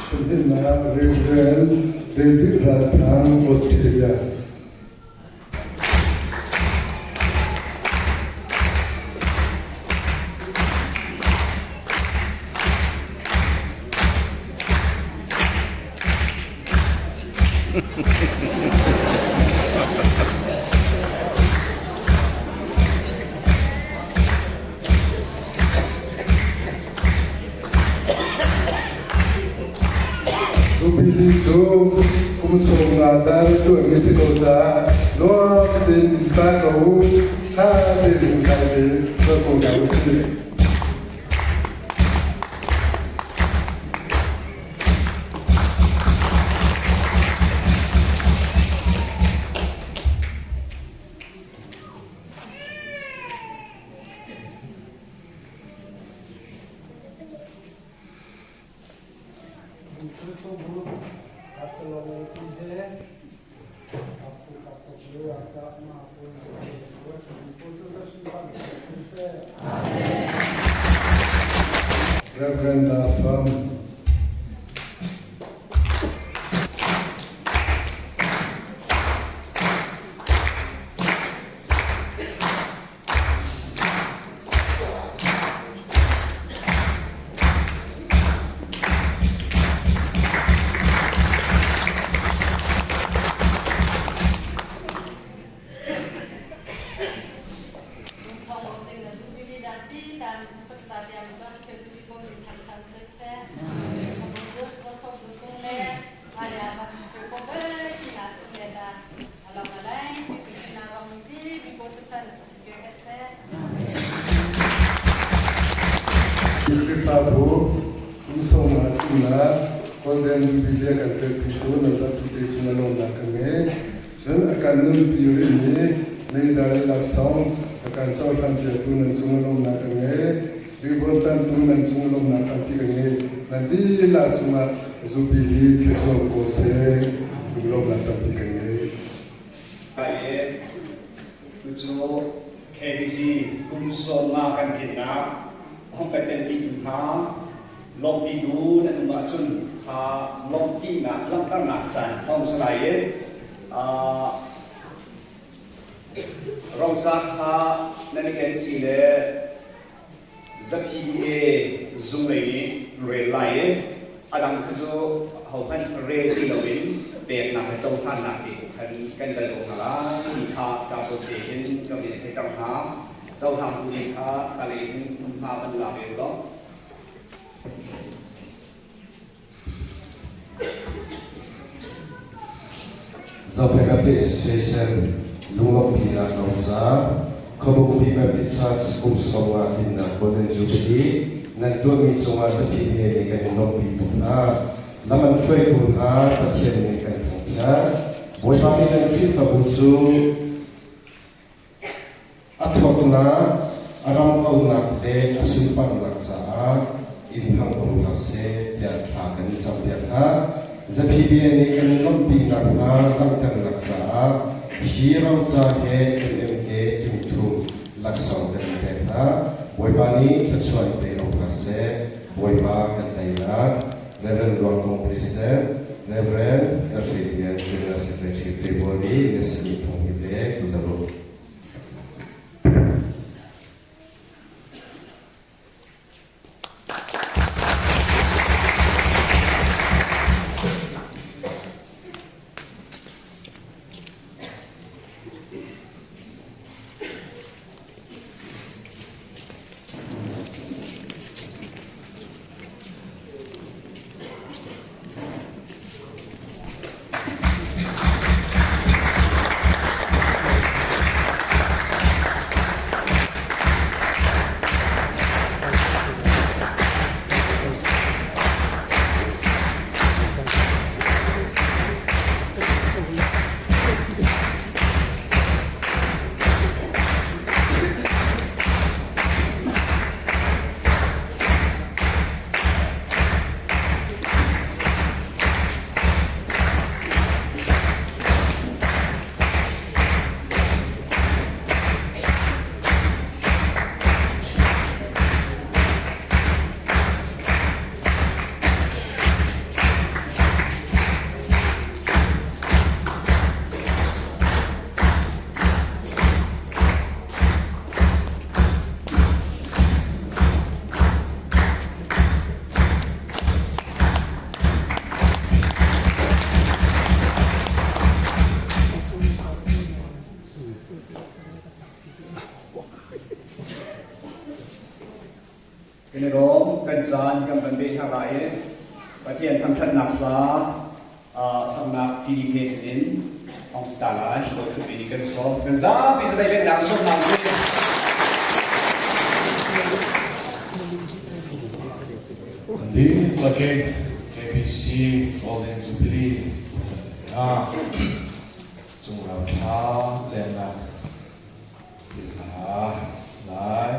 Pahnihnak Rev. David Ral Thang, Australia. Jubilee cu kum 50 tal tuahmi si ko caah nuam tein pa ko u, ṭha tein kai te tuah ko hna usih. Reverend Pham. Khrihfabu kum sawmnga thumnak Golden Jubilee kan felpitu nan zatute cung a lawmnak kan ngei. Cun a kan nunpi rihmi meidal laksawng a kan cohlanpiaktu nan cung a lawmnak kan ngei. Ribuan tantu nan cung a lawmnak tampi kan ngei. Nan dihlak cungah Jubilee thluachuah ko seh. Lawmnak tampi kan ngei. Cucu KBC kum 50 kan tlinnak hong kan telpitu hna lawmhpitu nan um ahcun kha lawmhpinak langhternak caan hong si lai i roca kha nan i ken si le ZPA zung lei nih rel lai i a dang kha cu hohmanh rel ti loin peknak le cohlannak te tu khan kan kal ko hna lai ti kha ka zawn tein ka in theihter hna. Cohlangtu nih kha ka lei in hmunhma van la ve u law. Zophei Association lunglawmhpinak roca Khuabupi Baptist Church kum 50 tlinnak Golden Jubilee nan tuahmi cungah ZPA nih kan in lawmhpi tuk hna. Lam an hruaitu hna Pathian nih kan thangṭhat. Bawipa nih nan Khrihfabu cu A thawtnak, a ram kauhnak le a sunparnak caah inn hmang ko hna seh tiah thla kan in campiak hna. ZPBA nih kan in lawmhpinak hna langhternak caah hi roca he MMK tingthum laksawng kan in pek hna. Bawipa nih thluachuah in pe ko hna seh. Bawipa kan teinak. Reverend Ruang Kung President, Reverend Zarhri Lian General Secretary February ni sarih thong hi le 26. caan kan van beh hna lai i Pathian thangṭhatnak hla saknak TDK sin in ong si ta lai. Bawi Khrih nih kan sawm. Kan zapi zabai lennak sawmnak cu Dihlak in KBC Golden Jubilee ah cungrau thla lennak hla lai.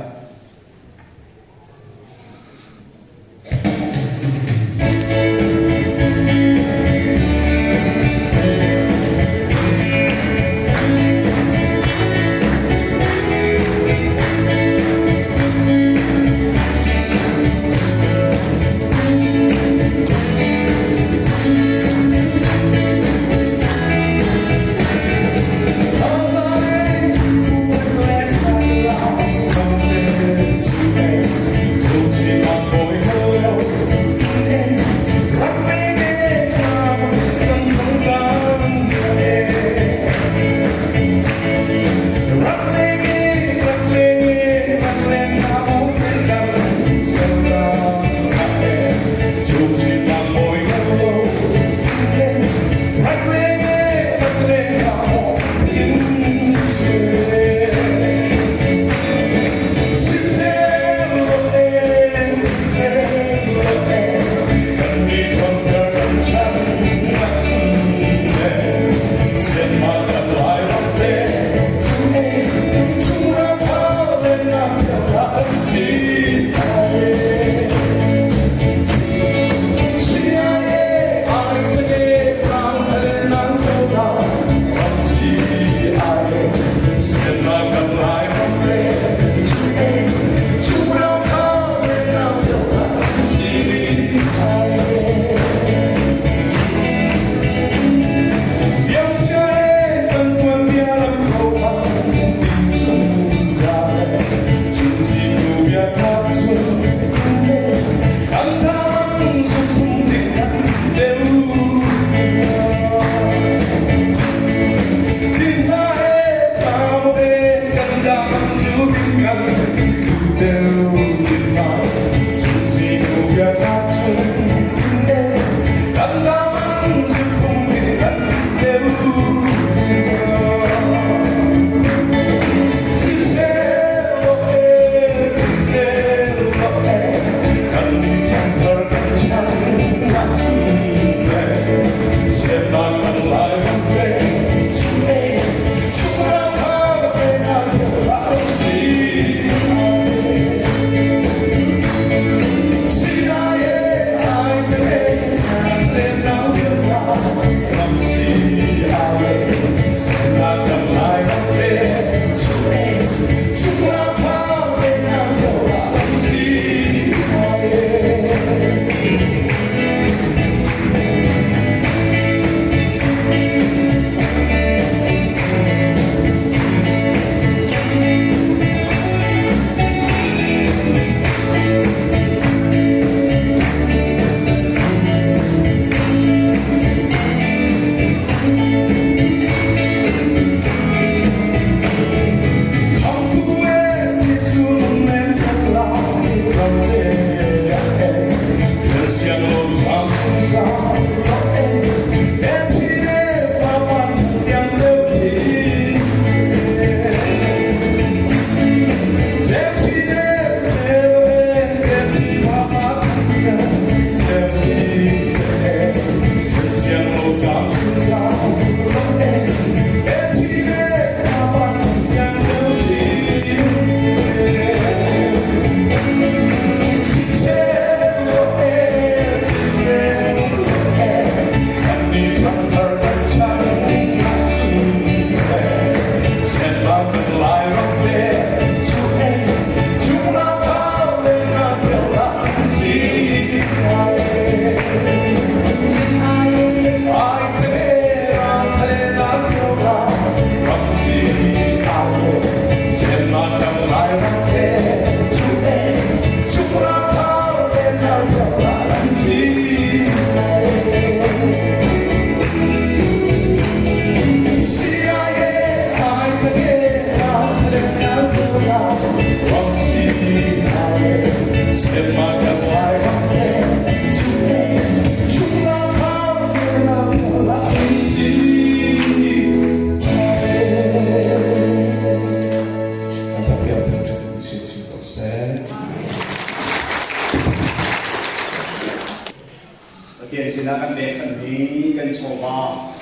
Pathian sinah kan pekchanhmi kan chawva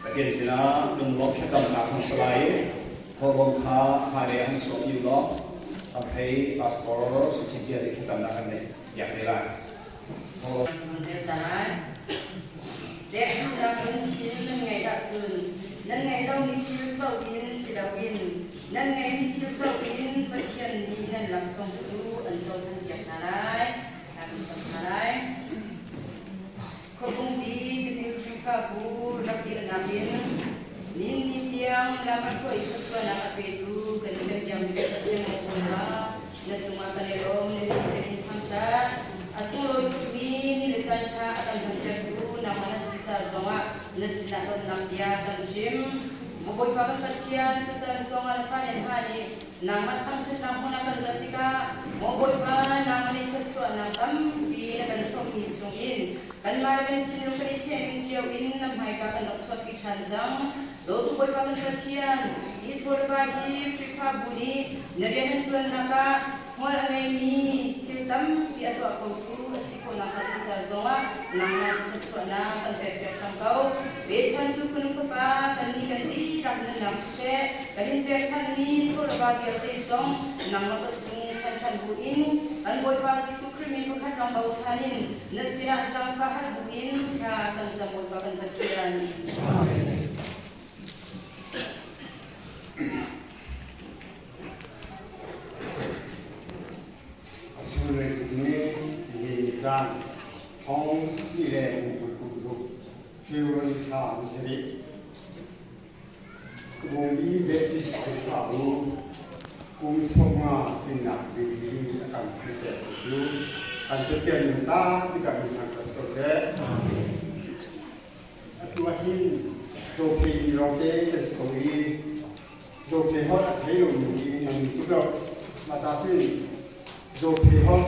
Pathian sinah lunglawmh thlacamnak hmang si lai i thawhlawm kha hmailei ah hung chuahpi u law Thangthei Pastor Suchin Tial nih thlacamnak kan neih piak te lai. Pek duhnak lungthin nan ngeih ahcun nan ngeih lomi thil zoh in si loin nan ngeihmi thil zoh in Pathian nih nan laksawng cu an cohlanpiak hna lai. Thla kan cam hna lai. Khuapungpi tipil Khrihfabu rak dirhnak in ninni tiang lam a hruai thluachuahnak a petu kan i kan biakmi Pathian Bawipa na cungah kan i lawm na min kan in thangṭhat. A sunglawi tukmi ni le caan ṭha a kan hmantertu nangmah na si ca zongah na sinah lawmhnak bia kan chim. Maw Bawipa kan Pathian, tuchan zongah na fale hna nih Nangmah thangṭhatnak hmun ah kan rat tikah, maw Bawipa, nangmah nih thluachuahnak tampi na kan hrawmhmi chungin kanmah le kan thinlung kan i thianning cio in na hmaika kan rak chuahpi ṭhan cang. Dawtu Bawipa kan Pathian, hi chawleva hi Khrihfabu nih na rian an ṭuannak ah hmual a ngeimi thil tampi a tuah khotu a si khawh nakhnga ding ca zongah nangmah nih thluachuahnak kan pekpiak hram ko. Pechantu fanu fapa kannih kan dihlak nunnak siseh, kan in pekchanhmi chawleva vialte zong nangmah ka chung chanṭhan buin kan Bawipa Jesuh Khrih min pakhat lawng bochan in na sinah zaangfah hal buin thla kan cam Bawipa kan Pathian. Amen. A sunglawi tukmi timi caan thong ti le kum kum ruk February thla ni sarih Kabungbi Baptist Khrihfabu kum 50 tlinnak Jubilee a kan pek cu kan Pathian min zapi kan min thangṭhat ko seh. Atu ah hin Zophei lawngte kan si ko i Zophei holh a thei lomi hi nan um tuk lo. Mah ta cun Zophei holh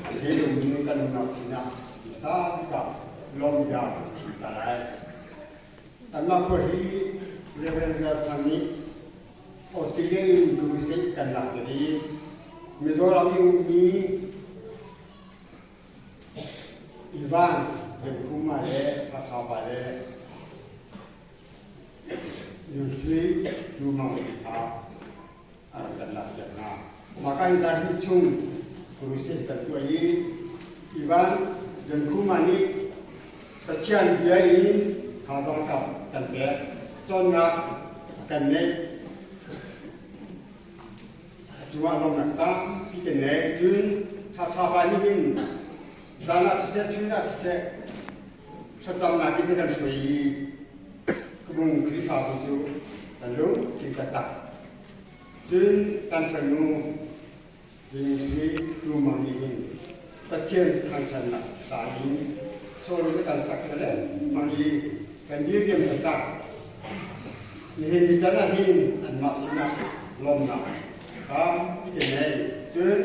a thei lomi kan unau sinah hmasa bik ah lawm bia kan chim ta lai. Kanmah khua hi Reverend Ral Thang nih Australia in crusade kan lak ve i Mizoram i ummi Ivan Remkhuma le Thasaupa le Yusui Lumang kha a rak kan lakpiak hna. Mah kan zarhhnih chung crusade kan tuah i Ivan Remkhuma nih Pathian bia in thazaang kan pek, cawnnak a kan neih. A cungah lawmhnak tampi kan ngei. Cun ṭhaṭha pa nih hin zan ah siseh, chun ah siseh, thlacamnak in kan hruai i Kabung Khrihfabu cu kan lung tling taktak. Cun kan fanu ding hi Rumang nih hin Pathian thangṭhatnak hla in sawlu kan sak le mang i kan diriam taktak. Nihin ni can ah hin anmah sinah lawmnak tampi ka ngei. Cun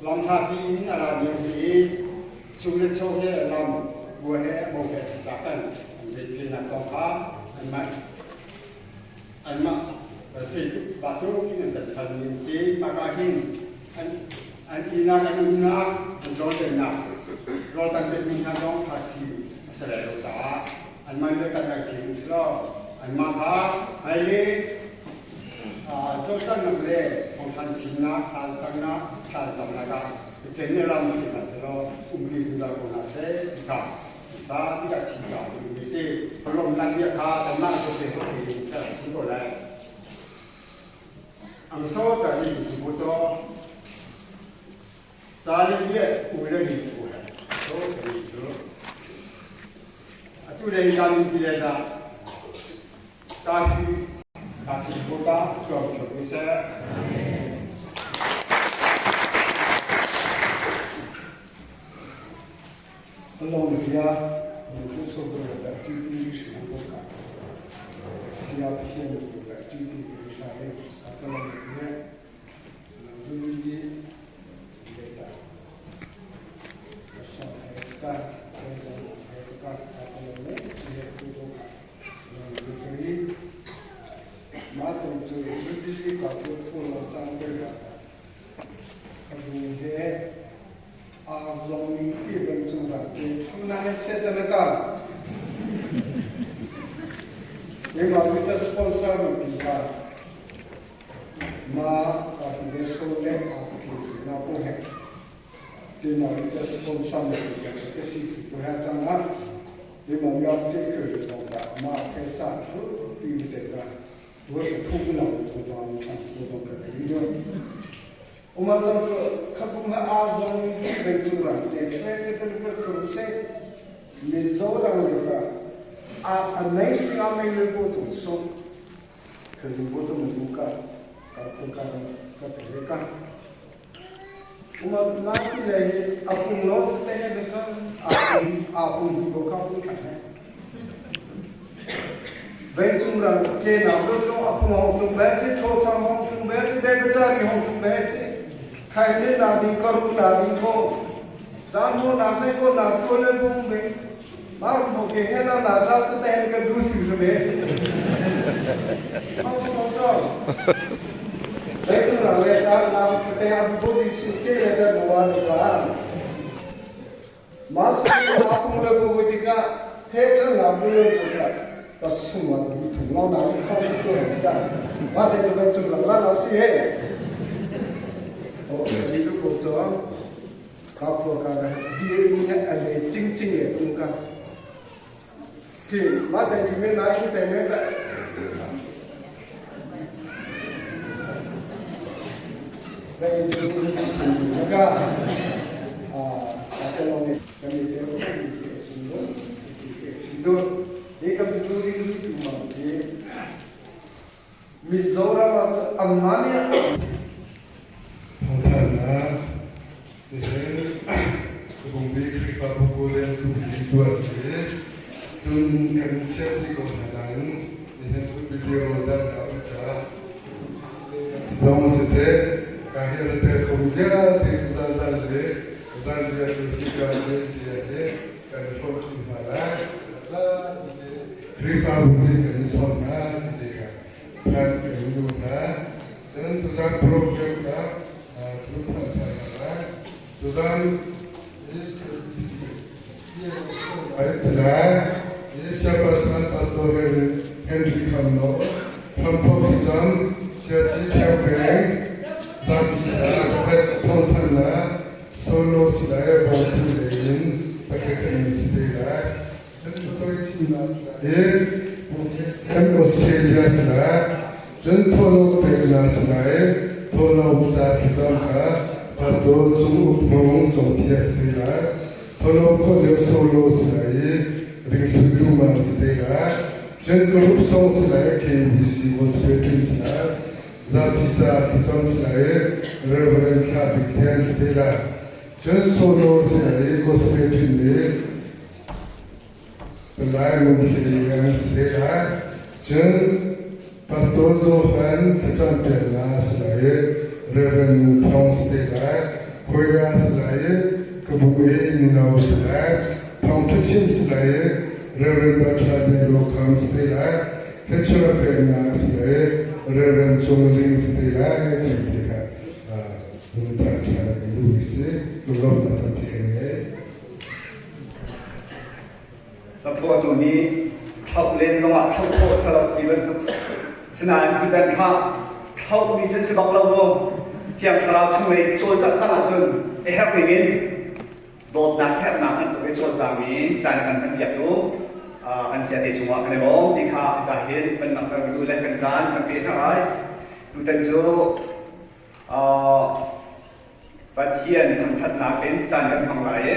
lamhlatpi in a ra mi an si i chu le cho he lam bua he bo he si ta kan an zeithinak kong kha anmah anmah thei ba tu in an kan than mi si maka hin an an inak an umnak an rawldennak rawl kan pek mi hna zong tha chi a si lai lo caah anmah nih kan ngai thiam si lo anmah kha hmailei cawlcanghnak le thawngthan chimnak thlansaknak thlancamnak ah Pathian nih lam hruai hna selaw umpi zungzal ko hna seh ti kha sa ti kha chim ka duhmi si. Lawmhnak bia kha kanmah cu pe ko in ka rak chim ko lai. Ang so ta ni si bu to ca le bia u le ni ku he so ta ni cu atu le hi mi ti le da ta thi ta thi bu ta chuam chuam ni se. Along via 你说过的具体是什么？需要骗的具体是啥的？啊，这个里面，注意这个，上海的，这个海的，啊，这个呢，也注重，所以，马东就必须搞出出了张对的，他说。aa zongmi ti bantuk ah te thuna. Na he Satan ka. Keimah nih ta sponsor mi pi ka ma ka ti ve so le a ti na ko he. Keimah nih ta sponsor mi pi ka ka si ko ha chang na. Keimah mi ap te khö ko ka ma ke sa thu pi te ka 我是偷不了，我当唱我当个领导。我们这个可不嘛阿中被主人的，确实这个可是你走到那个啊啊没事啊没人过总说，可是我都没有干，搞不干搞别干。我们那边来阿公老子在那个阿公阿公不搞不看。Vengchung ram ke na lo lo apung hong chung be chi tho chang hong chung be chi be ka ri hong chung be chi khai ne na di karu na di ko chan mo na ne ko na ko le bung be ma mo ke he na na cha chi te ka du chu su be hong so cho vengchung ram le ta na te ha bu ji su ke le da bo wa ka ma su apung le bo di ka he tra na bu le ko ka 个送啊，你同老拿去考这个的，我在这边做个老老师嘿。哦，你如果做，考考个第一年哎，真正的东家，是，我在这边拿去对面的。那个是那个啊，那个我们跟你这个行动，行动。Mizoram ah cun anmah nih Thawngthannak nihin Kabungbi Khrihfabu Golden Jubilee tu a si. Cun kan in chiahpi ko hna nain nihin cu video dan a um caah zong siseh ka hi an tel kho vialte zan zan le zan bia cu hika ti he kan i hrawmṭi hna lai. Zapi Khrihfabu nih kan i sawm hna ti te kha phan kan in duh hna. Cun tuzan program kha tun phan ṭhan hna lai. Tuzan ai si lai. Chairperson Pastor Henry Khamno, Thamtho Phijam, Siaci Phiang Peng, Zapi Thla, Kapet Thawngthan na Solo si lai bawngtu lei in pakhat si te lai. Kan Australia si lai, cun thawlo pekna si lai, thawlo ca thlacam kha Pastor Cung Uk Hmung Congthia si te lai, thawlo khawh lio solo si lai i ringthu lumang si te lai, cun group song si lai KBC Gospel Team si lai, zapi ca thlacam si lai i Reverend Thla Bik Lian si te lai, cun solo si lai i Gospel Team nih Palai Ngun Lian si te lai, cun Pastor Johan thlacam piaknak si lai i Reverend Nu Thawng si te lai, Korea si lai i Kabu i mino si lai, Thawngṭha chim si lai i Reverend Dr. Lian Do Kham si te lai, Thluachuah peknak si lai i Reverend Cung Ling si te lai ti te kha lungthar ṭha kan duh si lunglawmhnak tampi kan ngei. Hlaphuahtu nih thlauh len zongah thlauh khawh a si lo ti bantuk. Sinain tutan kha thlauhmi cu si bak lo mu. Thiang Thlarau chung lei cawlcangh cang ahcun a herh ning in dawtnak sernak bantuk i cawlcangmi caan kan hman piak tu kan sia te cungah kan i lawm ti kha hika hin kan langhter ka duh le kan caan kan pe hna lai. Tutan cu Pathian thangṭhatnak in caan kan hmang lai i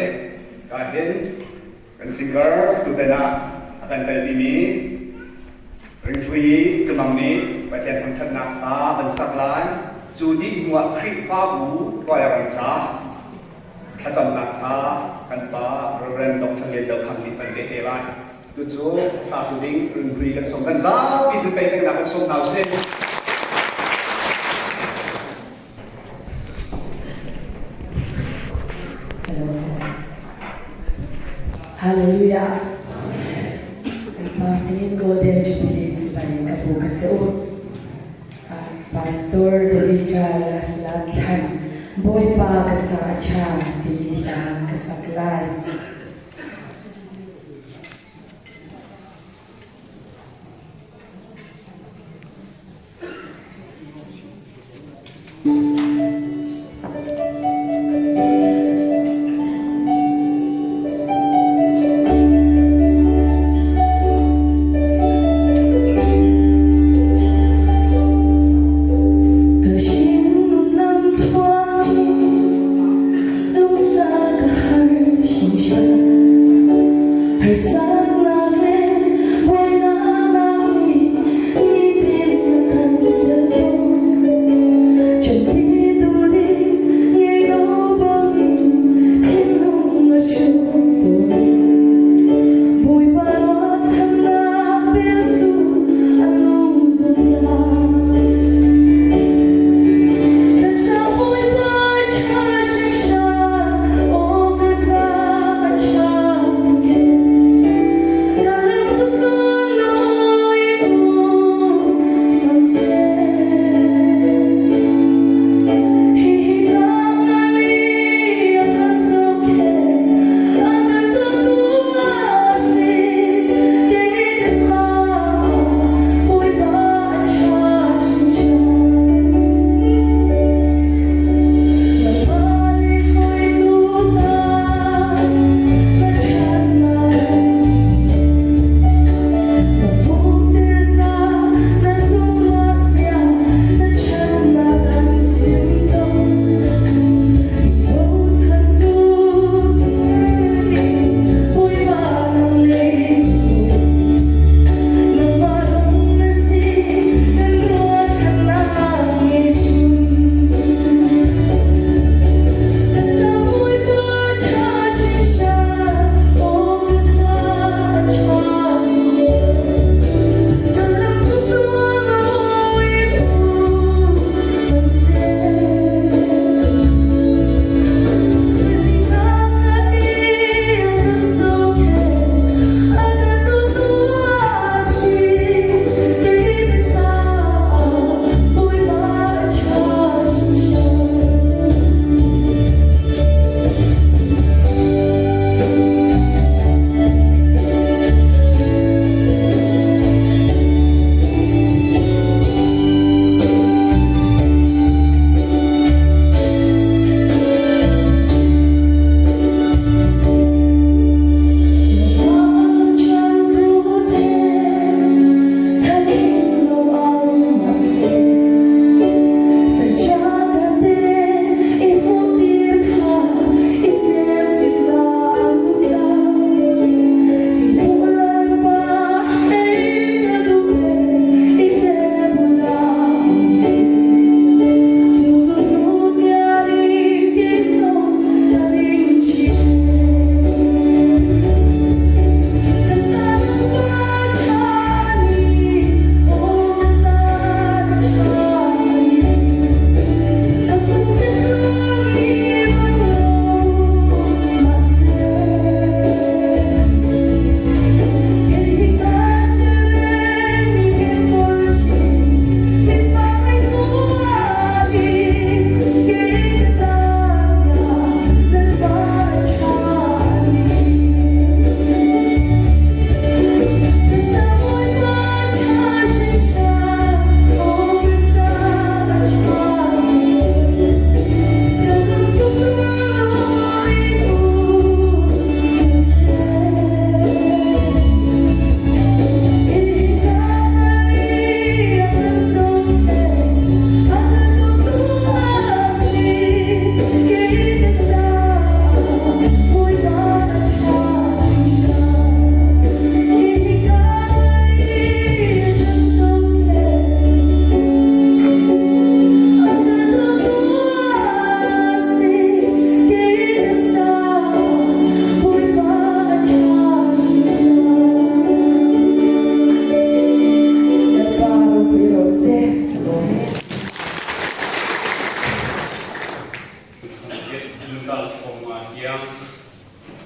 ka hin kan singer tutan ah a kan telpimi Ringthui Tumang nih Pathian thangṭhatnak hla an sak lai. Cu dih hnuah Khrihfabu tuaiang ca thlacamnak kha kan pa Reverend Dr. Lian Do Khang nih kan peh te lai. Tucu satu ding Ringthui kan sawm kan zapi cu pei pengnak kan sawm hna usih. Hallelujah. Pa minin Golden Jubilee cibai ka bu ka che u. Pastor David Jal la thlan Bawipa ka ca a ṭha timi hla ka sak lai. Harsatnak le buainak nih nitin a kan zelh tawn. Ṭanpitu ding ngei lo bangin thinlung a hrum tawn. Bawipa ruahchannak bel cu a nung zungzal. Ka ca Bawipa ṭha hringhran, aw ka za a ṭha tuk ee. Ka lam cu tluang law i hmanhseh. Hihi ka ngal i a kan zohkhenh, a kan dawtu a si. Kei ka caah Bawipa a ṭha hringhran. Nangmah le hawitu ta na ṭhatnak na pumtirnak na zumhnak na ṭhatnak an chim tawn. I bochantu Bawipa nang lei nangmah lawng na si kan ruahchannak ngeihchun. Ka ca Bawipa ṭha hringhran, aw ka za a ṭha tuk ee. Ka lam cu tluang law i hmanhseh.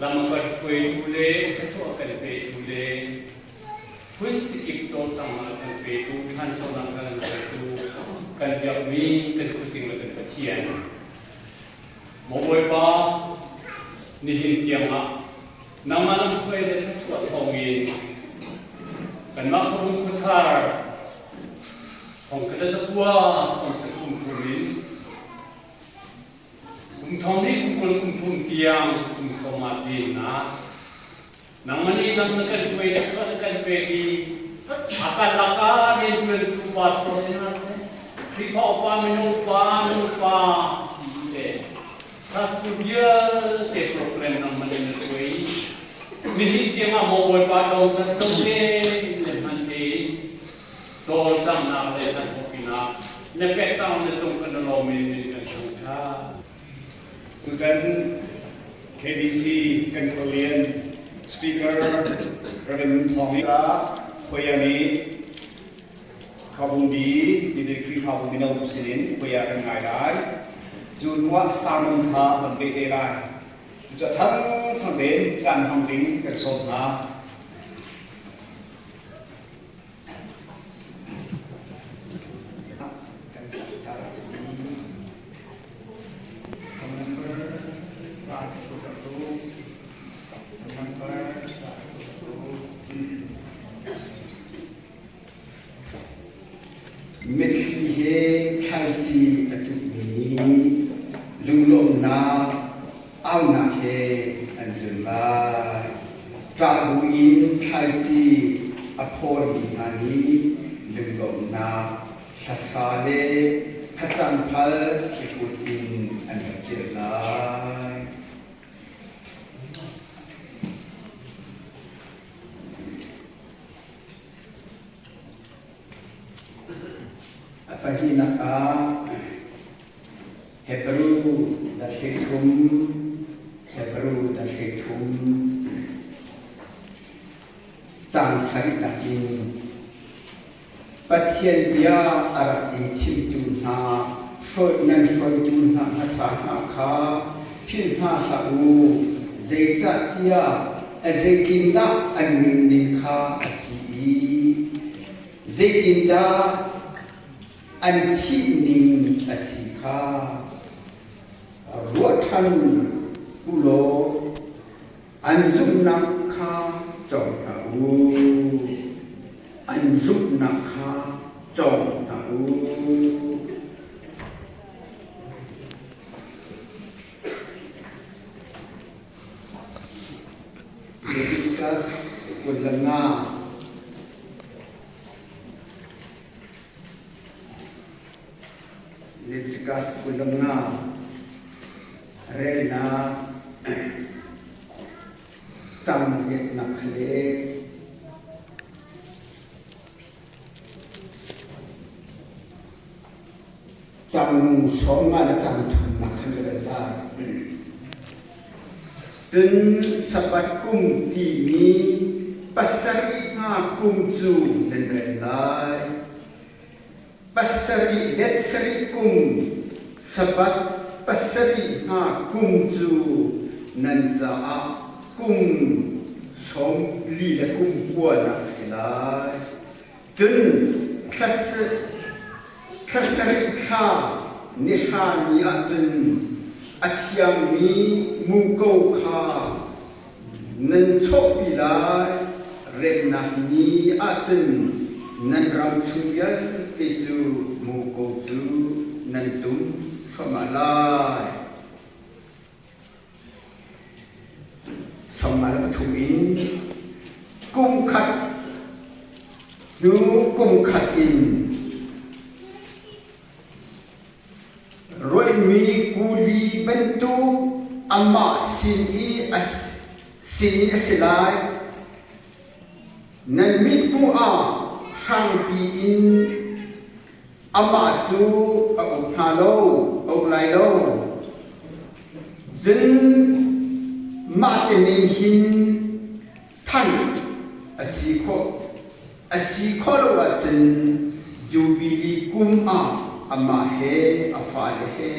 Lam kan hruaitu le thluachuah kan petu le phun cikip cawlcanghnak kan petu, ṭhanchonak kan petu, kan biakmi kan khuasing le kan Pathian. Maw Bawipa, nihin tiangah nangmah lam hruai le thluachuah thawngin kanmah khuabung khuathar thongkhat le zakua sawmsat kum thum in Kum thong hnih kum 20 kum thum tiang kum sawm ah tlin nangmah nih lam na kan hruai na chuah na kan pek i a kan lakah rianṭuantu pastor si hna seh, Khrihfa upa mino upa nu upa si le Trust vialte program nangmah nih na hruai. Nihin tiangah maw Bawipa cawlcang lo tein le hman tein cawlcanghnak le hnathawknak na pektak na cung kan i lawm in min kan thangṭhat. Tutan KBC kan khualian Speaker Reverend Thawng ah Khuaya nih Khabungbi Bible Khrihfabu mino bu sinin khuaya kan ngai lai. Cu hnuah sermon kha kan peh te lai. Cucaah changchang tein caan hmang ding kan sawm hna. Kan tar a simi Sam number 136 Sam number 136 Mitthli he thlaici a tukmi nih lunglawmhnak aunak he an zun lai. Ṭah buin thlaici a phawrmi hna nih lunglawmhnak hlasa le thlacam phal thliput in an rak kir lai. A pahnihnak ah Hebru dal 13, Hebru dal 13, caang sarihnak in Pathian bia a rak in chimtu hna nan hruaitu hna hmasa hna kha philh hna hlah u, zeicahtiah a zeitindah an nunning kha a si i zeitindah an thihning a si kha ruah ṭhan u law an zumhnak kha cawng hna u. An zumhnak kha cawng hna u. Leviticus 25. Leviticus 25 relnak cang riatnak le cang sawm nga le cang thumnak khan ka rel lai. Cun Sabbath kum timi pasarih hna kum cu nan rel lai. Pasarih let sarih kum Sabbath pasarih hna kum cu nan caah kum sawm li le kum kuanak a si lai. Cun thla sarih thla ni hra ni ah cun a thiangmi muko kha nan chawhpi lai. Remnak ni ah cun nan ram chung vialte cu muko cu nan tum thluahmah lai. 53 in kum khat hnu kum khat in roihmi kuli bantuk amah sin i a sin in a si lai. Nan mithmuh ah hrangpi in Amah cu a uk hna lo, a uk lai lo. Cun mah te ning hin than a si khawh. A si khawh lo ahcun Jubilee kum ah amah he a fale he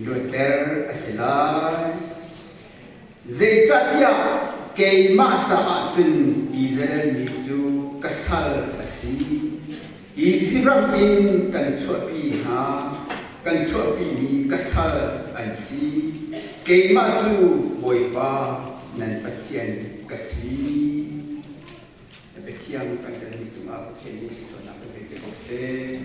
luatter a si lai. Zeicahtiah keimah caah cun Israel mi cu ka sal a si. Izipt ram in kan chuahpi hna, kan chuahpimi ka sal an si. Keimah cu Bawipa nan Pathian ka si. Na biathiang kan kan cungah Pathian nih thluachuahnak kan pe ko seh.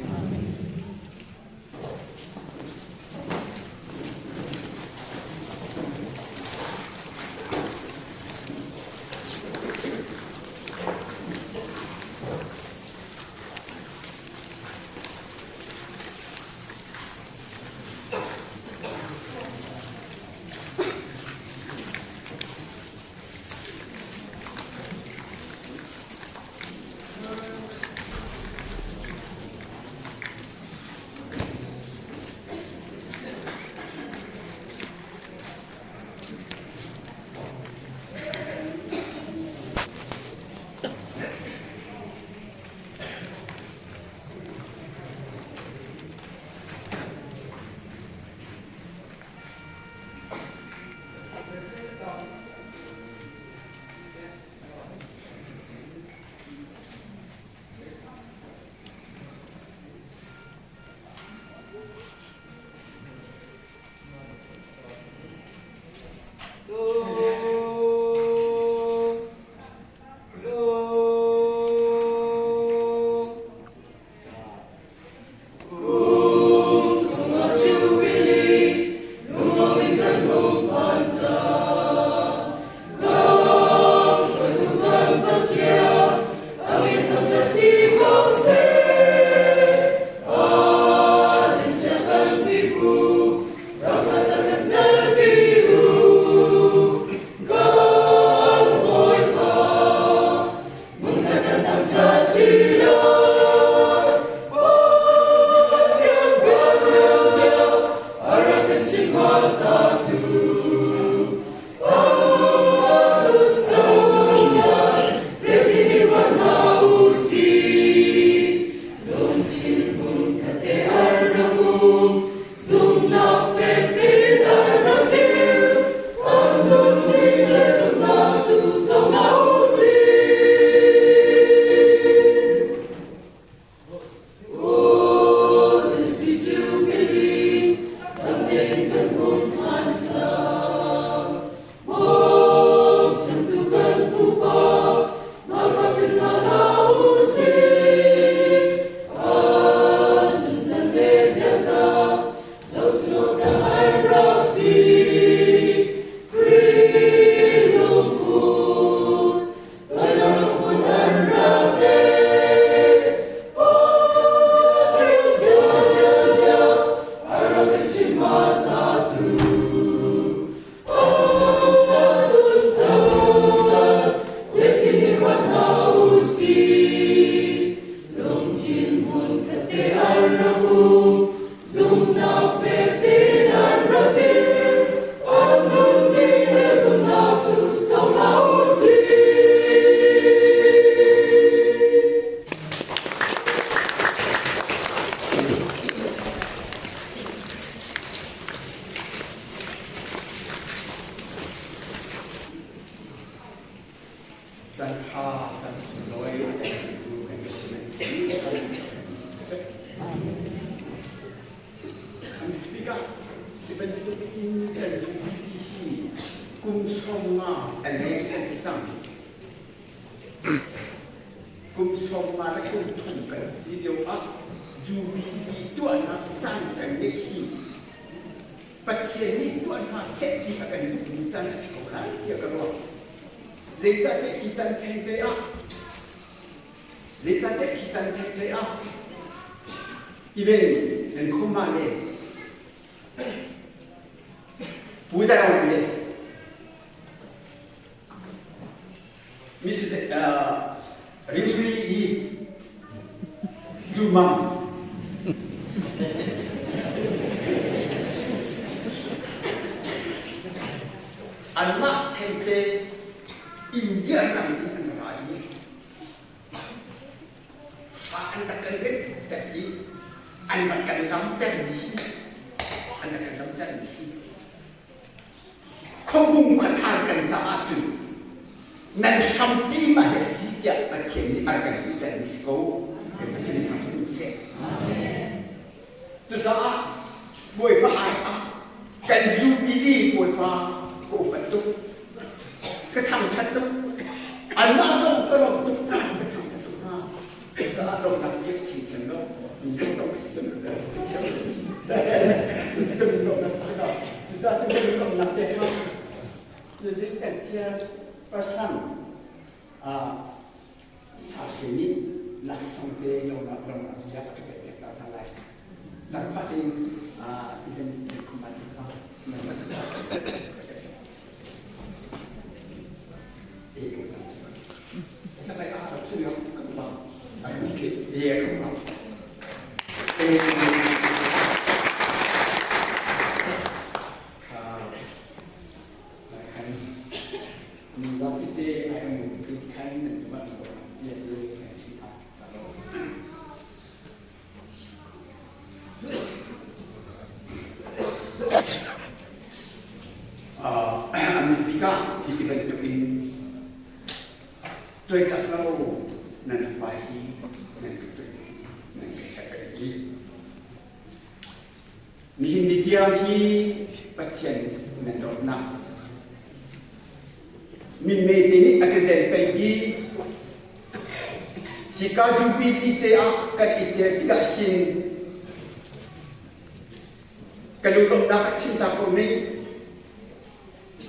Caan ṭha, caan sunglawi a kan petu kan Pathian si. An speaker hi bantuk in kan duhpi hi kum 50 a leng kan si cang. Kum 50 le kum thum kan si lio ah Jubilee tuahnak caan kan ngeih hi Pathian nih tuah hna seh ti a kan duhmi caan a si ko lai tiah ka ruah. Zeicahtiah hi caan thengte ah zeicahtiah hi caan thengte ah even nan khuma le Pu Zarong le Mr. Rizwi i Lumang anmah thengte India ram in an ra i fa an rak kan ret ter i an rak kan lamter mi hi an rak kan lamter mi hi Khuabung khuathar kan caah cun nan hrampi mah hi a si tiah Pathian nih a rak kan hmuhtermi si ko. Kan Pathian nih thangṭhat seh. Cucaah Bawipa ai ah kan Jubilee Bawipa ka upat tuk, ka thangṭhat tuk, anmah zong ka lawmh tuk, ka thangṭhat tuk hna. Cucaah lawmhnak biak chinchin lo, Tuaicak lo nan fapa hi nan ka tuai nan ka herh ka ti. Nihin ni tiang hi Pathian nan dawtnak minmei te nih a ka zen peng i hika jubi te ah kan i tel tikah hin ka lunglawmhnak a chim ta ko ning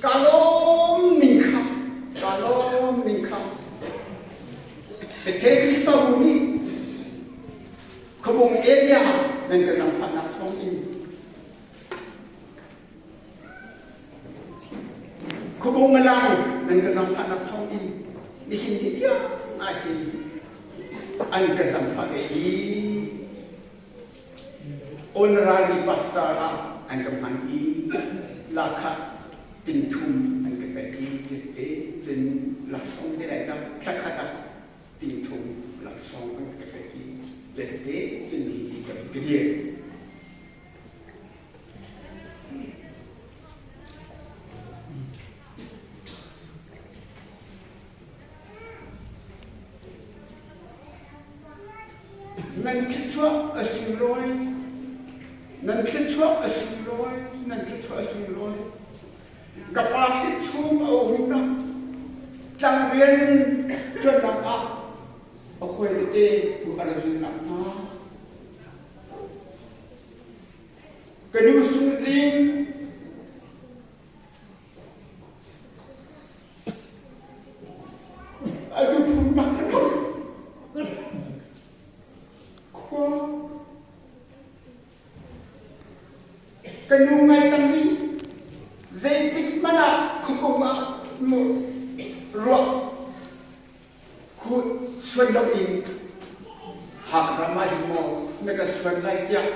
Ka lawm ning kha, ka lawm ning kha. Bethel Khrihfabu nih Khuabung area nan ka zangfahnak thawng in Khuabung Malang nan ka zangfahnak thawng in nihin ni tiang ah hin an ka zangfah ve i Honorary pastor ah an ka hman i lahkhah tingthum an ka pek i te cun laksawng te lai tak thlakhat ah tingthum laksawng an ka pek i te cun hi ka ka dir. Nan thluachuah a sunglawi, nan thluachuah a sunglawi, nan thluachuah a sunglawi. Ka pa hri chung a umnak tlangrian ṭuannak ah a hawi tete tu a ra zulnak hna. Ka nu sungzing A luphun bak khua ka nu ngai tang nih zeitik hmanh ah khuapung ah ruah suan loin Hakha ram ah hin maw na ka suan lai tiah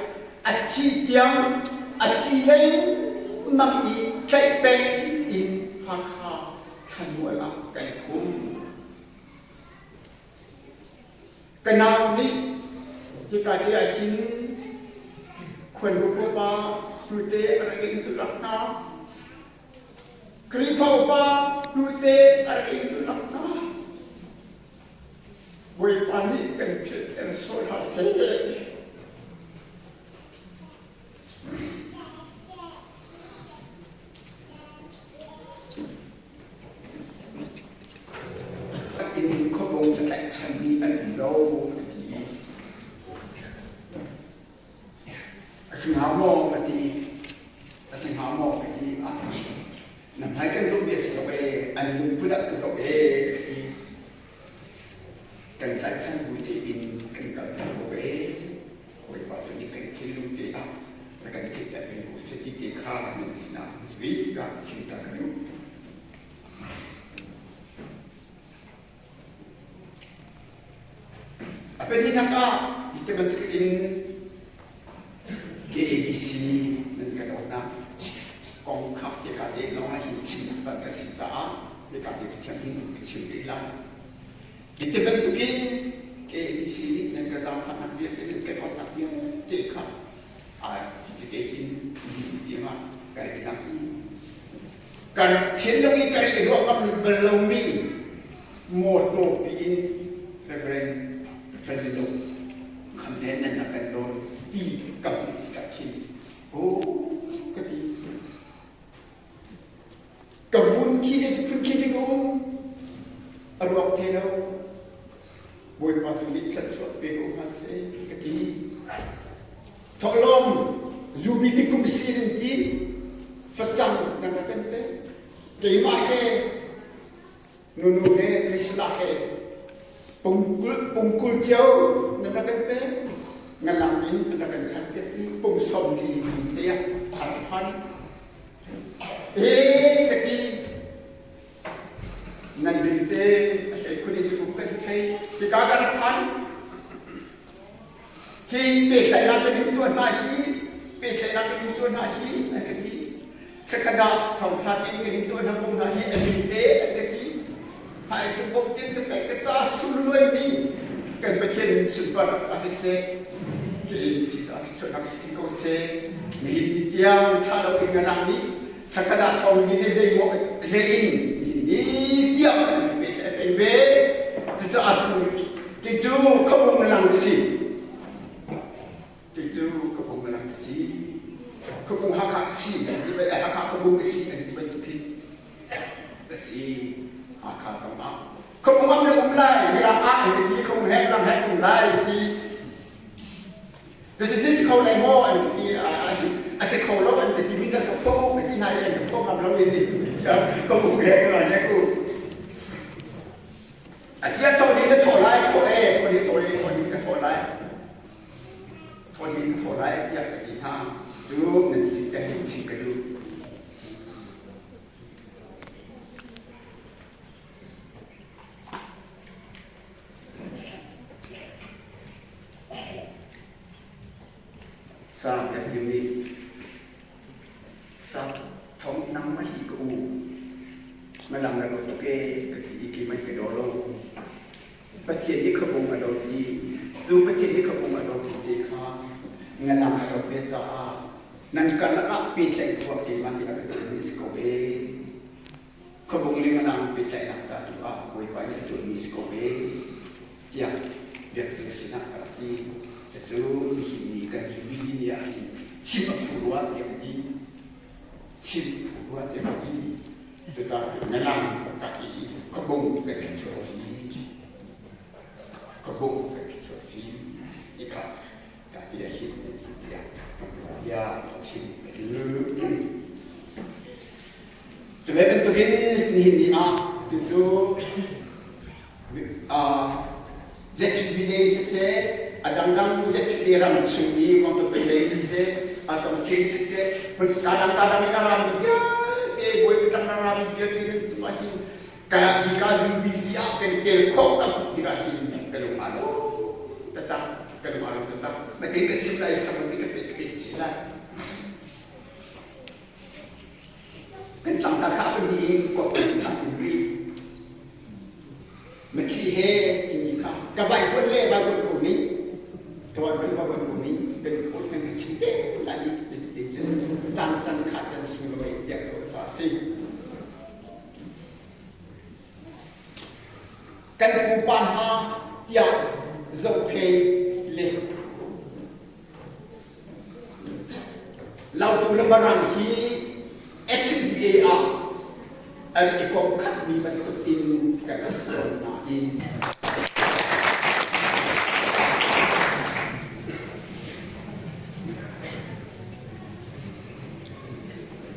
a thi tiang a thi lengmang i tlaih peng in Hakha thlanual ah kan phum. Ka nau nih hika te ah hin khuanu khuapa hlute a rak in zulh hna. Khrihfa upa hlute a rak in zulh hna. hna nih kan philhter sual hlah seh. In khuabung na tlaihchanmi an um lo a ti. A si hnga maw ka ti. A si hnga maw ka ti ah na hmai kan zoh bia si lo ee, an lungput ah ka zoh ee ka ti. Kan tlaihchan bu tein kan kal ko ee. Bawipa cu nih kan thinlung te ah na kan theihter peng ko seh ti te kha nan sinah sui ka chimter ka duh. A pahnihnak ah hi ti bantuk in KABC nan kan auhnak kong kha hika te lawng ah hin chim tan ka si caah hika te thiam hin ka chim rih lai. Hi ti bantukin KABC nih nan ka zaangfahnak vialte nan kan auhnak vialte kha hi ti te hin nihin tiangah kan i lang i kan thinlung i kan i ruah ngam bal lomi mawṭaw pi in Reverend Fernando khamlen nan rak kan dawn ti ka hmuh tikah khin oh ka ti ka vun khi le phun khi ding um a ruak the lo Bawipa tu nih thluachuah pe ko hna seh ka ti Thawhlawm Jubilee kum sin in ti facang nan rak kan pek. Keimah he nunu he Priscilla he pungkul pungkul cio nan rak kan pek. Ngalang in nan rak kan khan piak i pung som li te ah a phan. E ka ti nan ring te a hlei khun in sum kan thei hika ka rak phan. Hi pehtlaihnak kan in tuah hna hi pehtlaihnak kan in tuah hna hi an ka ti. Thlakhat ah thawngtha tin kan in tuah hna ko hna hi an min te an ka ti. Hmaisung bawm tin ka pek ka ca sunglawi mi kan Pathian sunpar a siseh ke in si ca chuahnak si ko seh. Nihin ni tiang thla lo in nganang nih thlakhat ah thawng ni le zeimaw le in ni tiang an ka pehtlaih peng ve. Cucaah Kei cu khuabung na lang si. Kei cu khuabung na lang si. Khuabung Hakha si an ti bai Hakha khuabung si an ti bantuk hi a si. Hakha kam ah khuabung am na um lai mirang ah an ti khuabung he ram he um lai ti. Cuti si kho lai maw an ti a si kho lo an ti mi kan ka pho ti hna i an ka pho ngam lo i ka bung he ka he ku Asiah thaw ding na thawh lai, thawh e, thaw ding, thaw ding, thaw ding ka thawh lai. Thaw ding ka thawh lai tiah ka ti hna. Cu nan si ka hin chim ka duh. Sang kan chim ni. Sap thong nang ma hi ka u. Malang na lo tuk e ka ti i ki mai ka do lo. Pathian nih khabung a do ti. Tu Pathian nih khabung a do ti te kha ngalang a do ve caah nan karlak ah pehtlaih tuah keimah nih a ka tuahmi si ko e. Khabung le ngalang pehtlaihnak ta tu ah Bawipa nih a tuahmi si ko e. Tiah biakzing sinah ka rak ti. Cucu nihin ni kan Jubilee ni ah hin chim a phu rua tiah ka ti. Chim a phu rua tiah ka ti. Cucaah cun ngalang ka i khuabung kan kan chuah si. Khuabung kan kan chuah si. Ti kha ka ti ah hin tiah tiah chim ka duh. Cu ve bantukin nihin ni ah tucu ZPB lei siseh, a dangdang ZPB ram chung i Mawngtawpei lei siseh, a tongking siseh, kadang kadang in a rami vialte, bawi tang a rami vialte nan cung ah hin ka hi ka jubilee ah kan i tel khawh tak tikah hin ka lung aa lawm taktak, ka lung aa lawm taktak. Nakin ka chim lai, sam ka pe ka pe chin lai. Kan tlangtar kha kan nih in kuak kan hlah in ri. Mitthli he timi kha ka vai huat le vai huat ko ning ka vai huat vai huat ko ning kan huat kan ka chim te lai i ti cun caan can kha kan sunglawi tiah ka ruah caah si. Kan pupa hna tiah. Zophei le Lautu le Marang hi HBA ah an i komh khatmi bantuk in kan rak tawn nain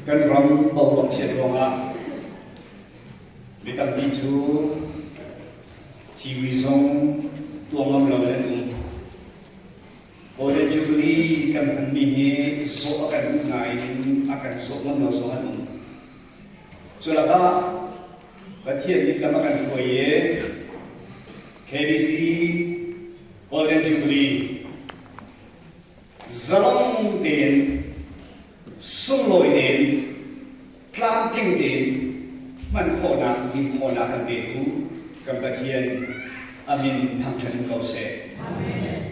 Kan ram boruak chiat ruangah mi tampi cu civui zong tuah ngam lo in an um. Golden Jubilee kan hmanmi hi zawh a kan duh nain a kan zawh ngam lo zong an um. Cu lakah Pathian nih lam a kan hruai i KBC Golden Jubilee zalong tein sunglawi tein tlamtling tein hman khawhnak din khawhnak kan petu kan Pathian a min thangṭhat in ko seh. Amen.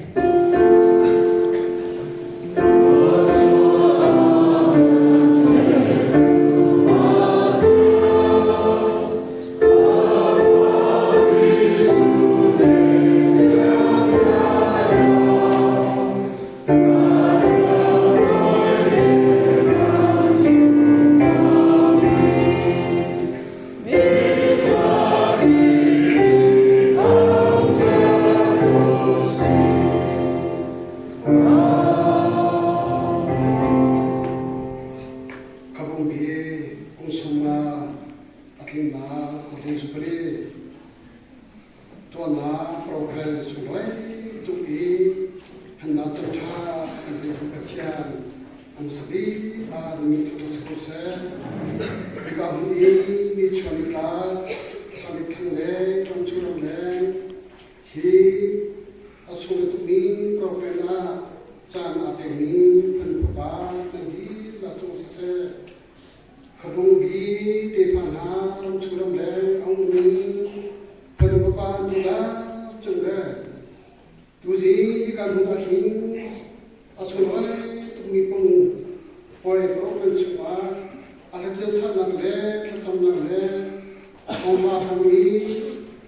Khabungpi kum sumnga a tlinnak Golden Jubilee Tuannak program sunglawi tuk i hannak canṭha kan petu Pathian a hmasa bik ah na min thangṭhat si ko seh. Hika hmun i mi chuan i tlak, sang i thang le ramchung ramleng hi a sunglawi tukmi program ah caan aa pekmi an fapa nan dihlak cung siseh, Khabungbi tefa hna ramchung ramleng a ummi kan fapa nu cung le tuzing kan hmun ah hin a sunglawi tukmi pung puai program chungah a hlachelchannak le thlacamnak le thawngṭha hmangmi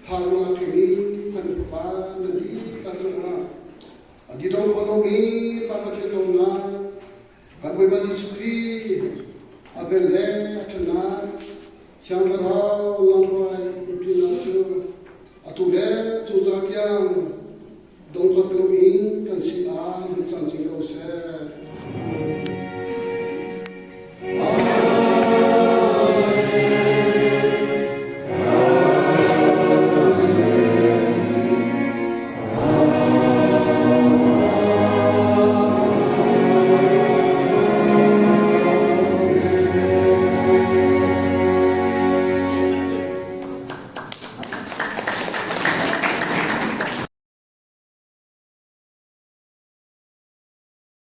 thazaang a pemi kan fapa nan dihlak cungah a didong kho lomi Pa Pathian dawtnak Kan Bawipa Jesuh Khrih a vel le a ṭhatnak Thiang Thlarau lamhruai umpinak cu atu le cungca tiang dongcawt loin kan sinah hmun cang cing ko seh.